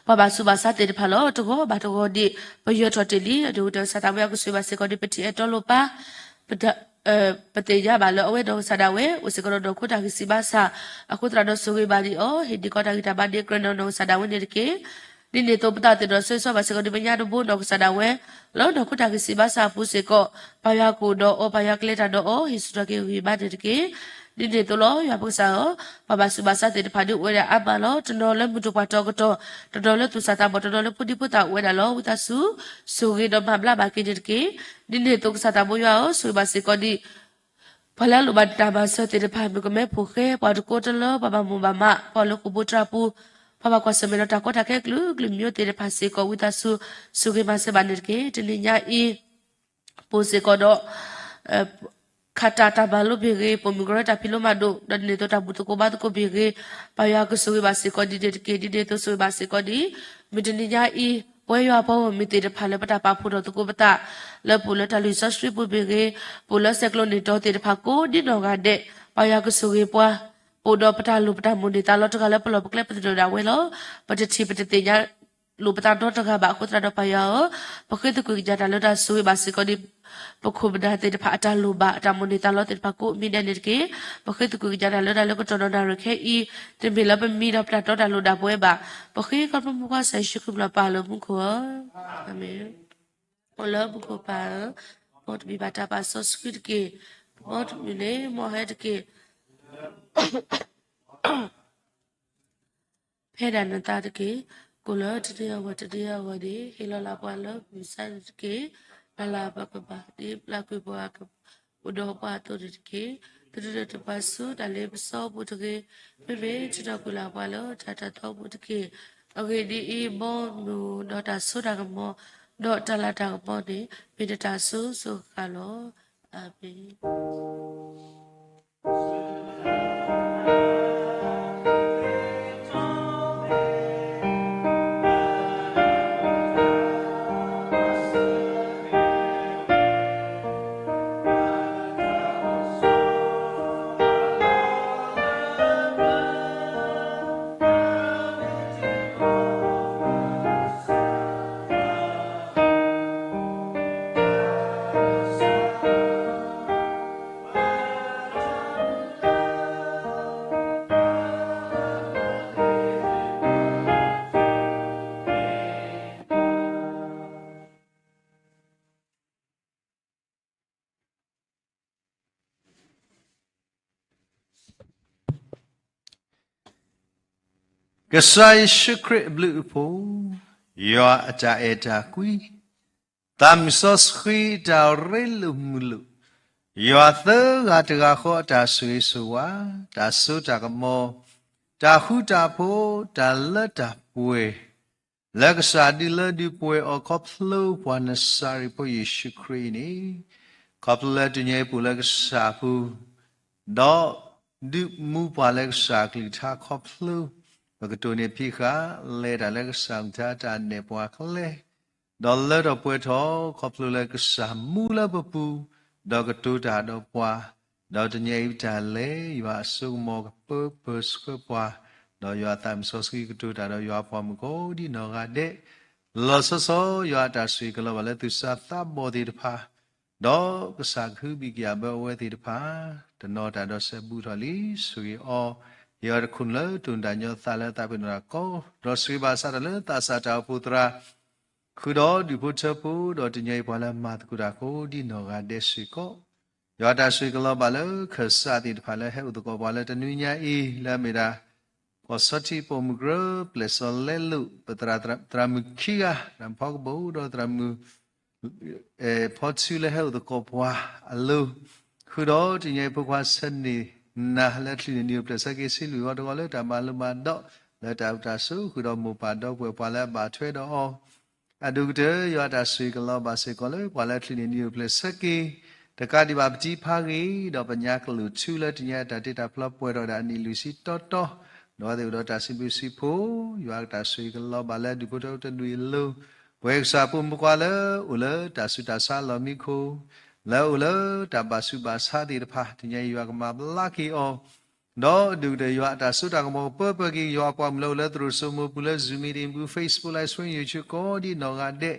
ပှၤဘၣ်ဆူးဘၣ်ဆါသ့ၣ်တဖၣ်လီၤ. တဂီၤဘၣ်တဂီၤဒံး ပယၢၤထီၣ်တ့ၢ်လံ. အဒိၣ်ကတၢၢ်ကစၢ်သးဘိယွၤကဆိၣ်ဂ့ၤဘၣ်စ့ၢ်ကီးဒံး ပထံၣ်အဲၣ်တီလိၤပၢ် ပသ့ၣ်ညါဘၣ်လၢအဝဲနီၢ်ကစၢ်ဒၣ်ဝဲ အိၣ်စ့ၢ်ကီးဒီးနီၢ်ခိတၢ်ဂံၢ်စၢ်ဘါစၢ်, အဃိသတးဒီးဆိၣ်ဂ့ၤဘၣ်ဒံးအီၤ, ဟ့ၣ်ဒံးကီးတၢ်ဂံၢ်တၢ်ဘါဒ့ကရၢနီၢ်နီၢ်ကစၢ်ဒၣ်ဝဲန့ၣ်တက့ၢ်. ဒ်န့ၣ်အသိးပသးသ့ၣ်နီၣ်ဆိၣ်ဂ့ၤဆၢဘၣ်စ့ၢ်ကီးဒံး ပညါတဘိနီၢ်ကစၢ်ဒၣ်ဝဲ လၢနီၢ်ခိတၢ်ဂံၢ်စၢ်ဘါစၢ်အပူၤစ့ၢ်ကီး, ပၢ်ယွၤကအိၣ်ဒီးအီၤ, ပၢ်ယွၤကလဲၤတၢ်ဒီးအီၤ, ဟ့ၣ်ဆူၣ်ထီၣ်က့ၤဂံၢ်ဘါန့ၣ်တက့ၢ်. ဒ်န့ၣ်အသိးလီၤ. ယွၤပကစၢ်ဧၢ, ပှၤဘၣ်ဆူးဘၣ်ဆါသ့ၣ်တဖၣ်ဒုးအိၣ်ဝဲဒၣ်အါမးလီၤ. တနီၤလၢမုၢ်တပှၢ်တီၤကတီၢ်, တနီၤလၢသူၣ်စၢ်သးဘီၣ်, တနီၤလၢဖိဒံဖိသၣ်အိၣ်ဝဲဒၣ်လီၤ. ဝံသးစူၤ ဆိၣ်ဂ့ၤဒီးမၤဘျါဘၣ်က့ၤန့ၣ်တက့ၢ်. ဒ်န့ၣ်အသိးကစၢ်သးဘိယွၤဧၢ, ဆိၣ်ဂ့ၤဘၣ်စ့ၢ်ကီးဒံး ပှၤလၢအလိၣ်ဘၣ်တၢ်မၤစၢၤသ့ၣ်တဖၣ် မ့ၢ်ကမဲဖိဃဲ, ပှၤတကိးတလၢ, ပှၤဘၣ်မိၣ်ဘၣ်မး, ပှၤလၢဃိာ်ဘိတြၢ်ပူၤ, ပှၤဘၣ်ကွၢ်ဆၢၣ်မဲာ်ဒီးတၢ်ကီတၢ်ခဲကလုာ်ကလုာ်မံၤသ့ၣ်တဖၣ်စ့ၢ်ကီး ဝံသးစူၤ ဆိၣ်ဂ့ၤမၤစၢၤဘၣ်န့ၣ်တက့ၢ်. တနံၤညါအံၤ ပအိၣ်စ့ၢ်ကီးဒီး ခးတၢ်တၢ်မၤလိမ့ၢ်ဂ့ၤ, ပိာ်မုၣ်ကရၢတၢ်ဖံးလိမၤဒိး, ဒီးဒ်န့ၣ်အသိးတၢ်ဘူၣ်သကိးဘါသကိးမ့ၢ်ဂ့ၤ, ပၢ်ယွၤကဆိၣ်ဂ့ၤဘၣ်စ့ၢ်ကီးဒ်န့ၣ်တက့ၢ်. ဒ်န့ၣ်အသိးဆိၣ်ဂ့ၤဘၣ်စ့ၢ်ကီးဒ် မုၢ်တနံၤညါအံၤ ပဝဲယွၤအပှၤဂီၢ်မုၢ်သ့ၣ်တဖၣ်လၢပတၢ်ပာ်ဖှိၣ်ထီၣ်သကိးပသး လၢပအိၣ်လၢတၢ်လုၢ်စီဆှံပူၤမ့ၢ်ဂ့ၤ, ပအိၣ်လၢဆဲးကျိးန့ၢ်တီသ့ၣ်တဖၣ်ကိးဒ်နီၢ်ဂၤဒဲး, ပၢ်ယွၤကဆိၣ်ဂ့ၤပှၤ, ပအိၣ်ဒီးပတၢ်လိၣ်ပတၢ်မိၣ်န့ၢ်သးလီၤတဂၤလၢပလီၢ်ပကျဲပသနၢၣ်ဒၣ်ဝဲလီၤ. ပတထံၣ်ပတသ့ၣ်ညါ လိၣ်ပသးနီတဂၤဘၣ်အဃိသတးဒီးပၢ်ယွၤဧၢ, ပဃ့သကွံၢ်ကညးတၢ်လၢတၢ်ဆိၣ်ဂ့ၤဘၣ်စ့ၢ်ကီးဒ် ပခိၣ်ပနၢ်သ့ၣ်တဖၣ်အတၢ်လိၣ်ဘၣ် အတၢ်မိၣ်န့ၢ်သးလီသ့ၣ်တဖၣ်ကိးမံၤဒဲးန့ၣ်တက့ၢ်. ပဃ့သကွံၢ်ကညးတၢ်လၢတၢ်လၢကတီၢ်နီၢ်နၣ်ရံၣ်ခဲအံၤ တမ့ၢ်လၢပမံဒီးပတၢ်တီတၢ်လိၤဒၣ်ပဝဲဘၣ်. ပဃ့ခီဖျိမုၢ်ပှၢ်ကစၢ်ယ့ၣ်ၡူးခရံာ်မံၤလီၤပၢ်လၢမူခိၣ်ဧၢ, အၤမ့ၣ်. အိၣ်လၢမူခိၣ်ပၢ်ဧၢ, မ်တမံၤဘၣ်တၢ်ပာ်စီဆှံတက့ၢ်. မ်တမံၤန့ၣ် မ်ဟဲတက့ၢ်. ဖဲဒၣ်နသးတက့ၢ်. ကိၣ်လၢတနံၤအဂီၢ်တနံၤအဂီၢ်န့ၣ် ဟ့ၣ်လီၤလၢပှၤလၢမုၢ်မဆါတက့ၢ်. လၢ်လၢ်ပကဘၣ် ဒ်ပျၢ်ကွံာ်ပှၤကအိၣ်ဒီးပှၤအသိးန့ၣ်တက့ၢ်. သုတဒုးတပာ်ဆူတၢ်လ့ပစီအပူၤတဂ့ၤ, မ့မ့ၢ်ထုးထီၣ်ကွံာ်လၢပှၤလၢတၢ်တၢ်သီပူၤတက့ၢ်. အဂ့ၢ်ဒ်အံၤ, မ်မုၢ်ဒီးတၢ်စိတၢ်ကမီၤ, ဒီးတၢ်လၤတၢ်ကပီၤန့ၣ် မ့ၢ်နတၢ်စိစိဃၣ်လီၤ. အၤမ့ၣ်. ကစၢ်ယ့ၣ်ၡူးခရံာ်အဘျုးအဖှိၣ်, ယွၤအတၢ်အဲၣ်တၢ်ကွံ, သးမုၢ်စီဆှံအတၢ်ရ့လိာ်မုာ်လိာ်, ယွၤသၢဂၤတဂၤဃီအတၢ်ဆိၣ်ဂ့ၤဆိၣ်ဝါ, တၢ်စိတၢ်ကမီၤ, တၢ်ဃူတၢ်ဖိး, တၢ်လၢတၢ်ပှဲၤ လၢကစၢ်ဒုးလၢဒုးပှဲၤအီၤခီဖျိပှၤနစၤရ့းဖိယ့ၣ်ၡူးခရံာ်အံၤန့ၣ်, ခီဖျိလၢတနံၤအံၤပအိၣ်လၢကစၢ်ပူၤ, ဒီးဒုးမူပှၤလၢကစၢ်အကလုၢ်ကထါခီဖျိ ပကတိၢ်န့ၢ်ဖံးဃာ် လဲၤတၢ်လၢကစၢ်အကလုၢ်ကထါတၢ်နဲၣ်ပှၤကျဲ ဒီးလၢထီၣ်ပှဲၤထီၣ် ခီဖျိလၢကစၢ်မူလၢပပူၤ, ဒီးကတိၤတၢ်ဒီးပှၤ, ဒီးတနံၤအံၤပတၢ်လဲၤ ယွၤအစိကမီၤကပၢပၢၢ်ဆှၢပှၤ, ဒီးယွၤအသးမုၢ်စီဆှံကတိၤတၢ်ဒီးယွၤအပှၤမုၣ်ကိးဒံနီၢ်ဂၤဒဲး, လီၤဆီဆီယွၤအတၢ်ဆိၣ်ဂ့ၤကလီၤဘၣ်လၢသူၣ်စၢ်သးဘီၣ်သ့ၣ်တဖၣ်, ဒီးကစၢ်ကဟုဘံၣ်ကယာ်ဘၢအဝဲသ့ၣ်တဖၣ်, တနီၤတၢ်ဒီးစဲးဘူးထီၣ်လံ, ဆိၣ်ဂ့ၤအီၤ, ဟ့ၣ်အီၤတခီၣ်နူာ်လၢတိၢ်နီၣ်တၢ်ညီသးလၢအသးပ့ၤနီၣ်တၢ်ကီ, ဒီးဆိၣ်ဂ့ၤဘၣ်ဆၣ်တၢ်လၢသးစၢ်တၢ်အိၣ်ဖှိၣ်သရၣ် ဃုာ်ဒီးဒူၣ်ဖိထၢဖိ, ဒီးတနံၤအံၤပှၤလၢအမၤသကိးတၢ်ကိးဒံနီၢ်ဂၤဒဲးစ့ၢ်ကီး, ယွၤအတၢ်ဆိၣ်ဂ့ၤကလီၤဘၣ်လၢခၢၣ်စးသ့ၣ်တဖၣ်လၢဟဲအိၣ်သကိးပှၤလၢတနွံညါအံၤ လၢအမ့ၢ်ဒၣ် ကီၢ်ဆီထံးပိာ်မုၣ်ကရၢ ပျဲၢ်စီၤလဲလိာ် ပသရၣ်မုၣ်ခံဂၤ, သရၣ်မုၣ်ဖီကဘီၣ် ဒီးသရၣ်မုၣ် ဖီထူလၢဟဲအိၣ်သကိးပှၤအလိၤ, ဃုာ်ဒီးတနံၤအံၤဖိခွါဆၢန့ၢ်နၤလၢချုးန့ၢ်နံၣ်အိၣ်ဖျဲၣ်ဆၢက့ၤ ဆံးလွံၢ်ဝီတဝီလၢတၢ်မၤလိမၤဒိး လၢတၢ်အိၣ်တၢ်ဆိး ဃုာ်ဒီးမိၢ်ပၢ်ဒီပုၢ်ဝဲၢ်ပှၤလၢအဘၣ်ထွဲဒီးအီၤ အဒိၣ်ကတၢၢ် ယွၤအတၢ်ဆိၣ်ဂ့ၤကလီၤဘၣ်စ့ၢ်ကီးလၢပှၤလၢချုးန့ၢ်နံၣ်အိၣ်ဖျဲၣ်ဆၢက့ၤ, တကးဒံးဘၣ်ပတံၤဖးဂ့ၤ, ဒီးပညါကလုၢ်ထူလၢတနံၤအံၤတၢ်တ့တၢ်ဖျီပှဲၤထီၣ်ဒၣ်အနံၣ်လွံၢ်ဆံတီတီ, ဒီးအဝဲသ့ၣ်အိၣ်ဒီးတၢ်စံးဘျုးစံးဖှိၣ်, ယွၤအတၢ်ဆိၣ်ဂ့ၤကလီၤဘၣ်လၢဒူၣ်ဖိထၢဖိတဒူၣ်အလိၤ, ပဝဲကစၢ်ဖိမုၣ်ဖိခွါလၢအိၣ်လၢတၢ်ဆူးတၢ်ဆါလီၢ်မံခိၣ်, လၢအိၣ်လၢတၢ်ဘၣ်ဆူးဘၣ်ဆါသ့ၣ်တဖၣ် တနံၤအံၤယွၤကမၤဘျါက့ၤအီၤ ဒီးဒုၣ်ကတၢၢ်ယွၤအတၢ်စိတၢ်ကမီၤကပၢပၢက့ၤ ယွၤအပှၤမုၣ်လၢအိၣ်လၢသရိာ်စိမိၤပူၤလၢ Zoom meeting ပူၤ Facebook Live Stream YouTube ကိးဒံနီၢ်ဂၤဒဲး,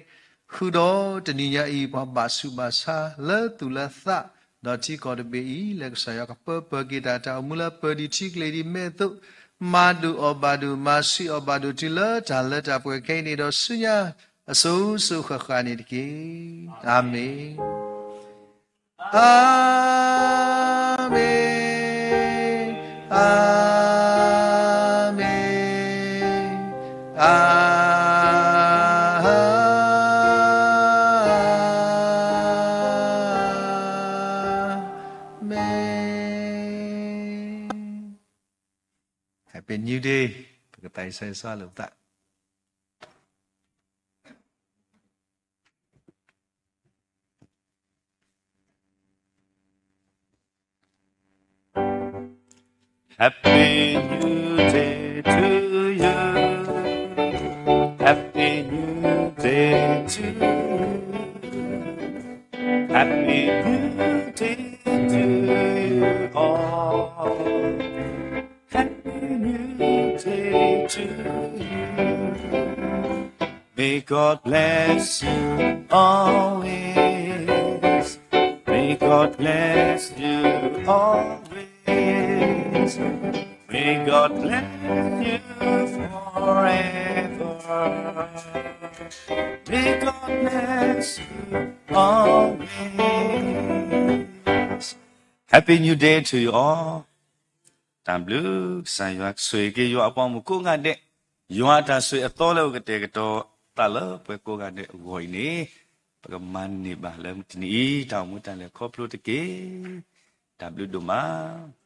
ဃုာ်ဒီးတနံၤညါအံၤ ပှၤဘၣ်ဆူးဘၣ်ဆါလၢသူၣ်လၢသး, ဒီးထံကီၢ်တဘ့ၣ်အံၤ လၢကစၢ်ယွၤကပၢပၢက့ၤတၢ် တၢ်အိၣ်မူလၢပၢၤဒံးထံကျိၤဒံးမဲာ်သိး, မၤဒိၣ်အီၣ်ဘၣ်ဒိၣ် မၤဆံးအီၣ်ဘၣ်ဒိၣ်တုၤလၢတၢ်လၢတၢ်ပှဲၤခဲအံၤန့ၣ်ဒီးဆူညါ အစိၤစိၤဃၣ်ဃၣ်န့ၣ်တက့ၢ်. အၤမ့ၣ်. အၤမ့ၣ်, အၤမ့ၣ်, အၤမ့ၣ်. Happy New Day, ပကသးဆံးဆံးလိာ်ပသး. Happy New Day to you. Happy New Day to you. Happy New Day to you all. Happy New Day to you. May God bless you always. May God bless you always. May God bless you forever. May God bless you always. Happy New Day to you all. တၢ်ဘျုးကစၢ်ယွၤဆိၣ်ဂ့ၤက့ၤယွၤအပှၤမုၣ်ကိးဂၤဒဲး, ယွၤအတၢ်ဆိၣ်ဂ့ၤအသီလၢအအိၣ်ကတဲာ်ကတီၤသးလၢပှၤကိးဂၤဒဲးအဂီၢ်အံၤန့ၣ်, ပကမၤန့ၢ်ဘၣ်လၢတနံၤအံၤ တၢ်အိၣ်မူတၢ်လဲၤခီဖျိတက့ၢ်. တၢ်ဘျုးဒိၣ်မး.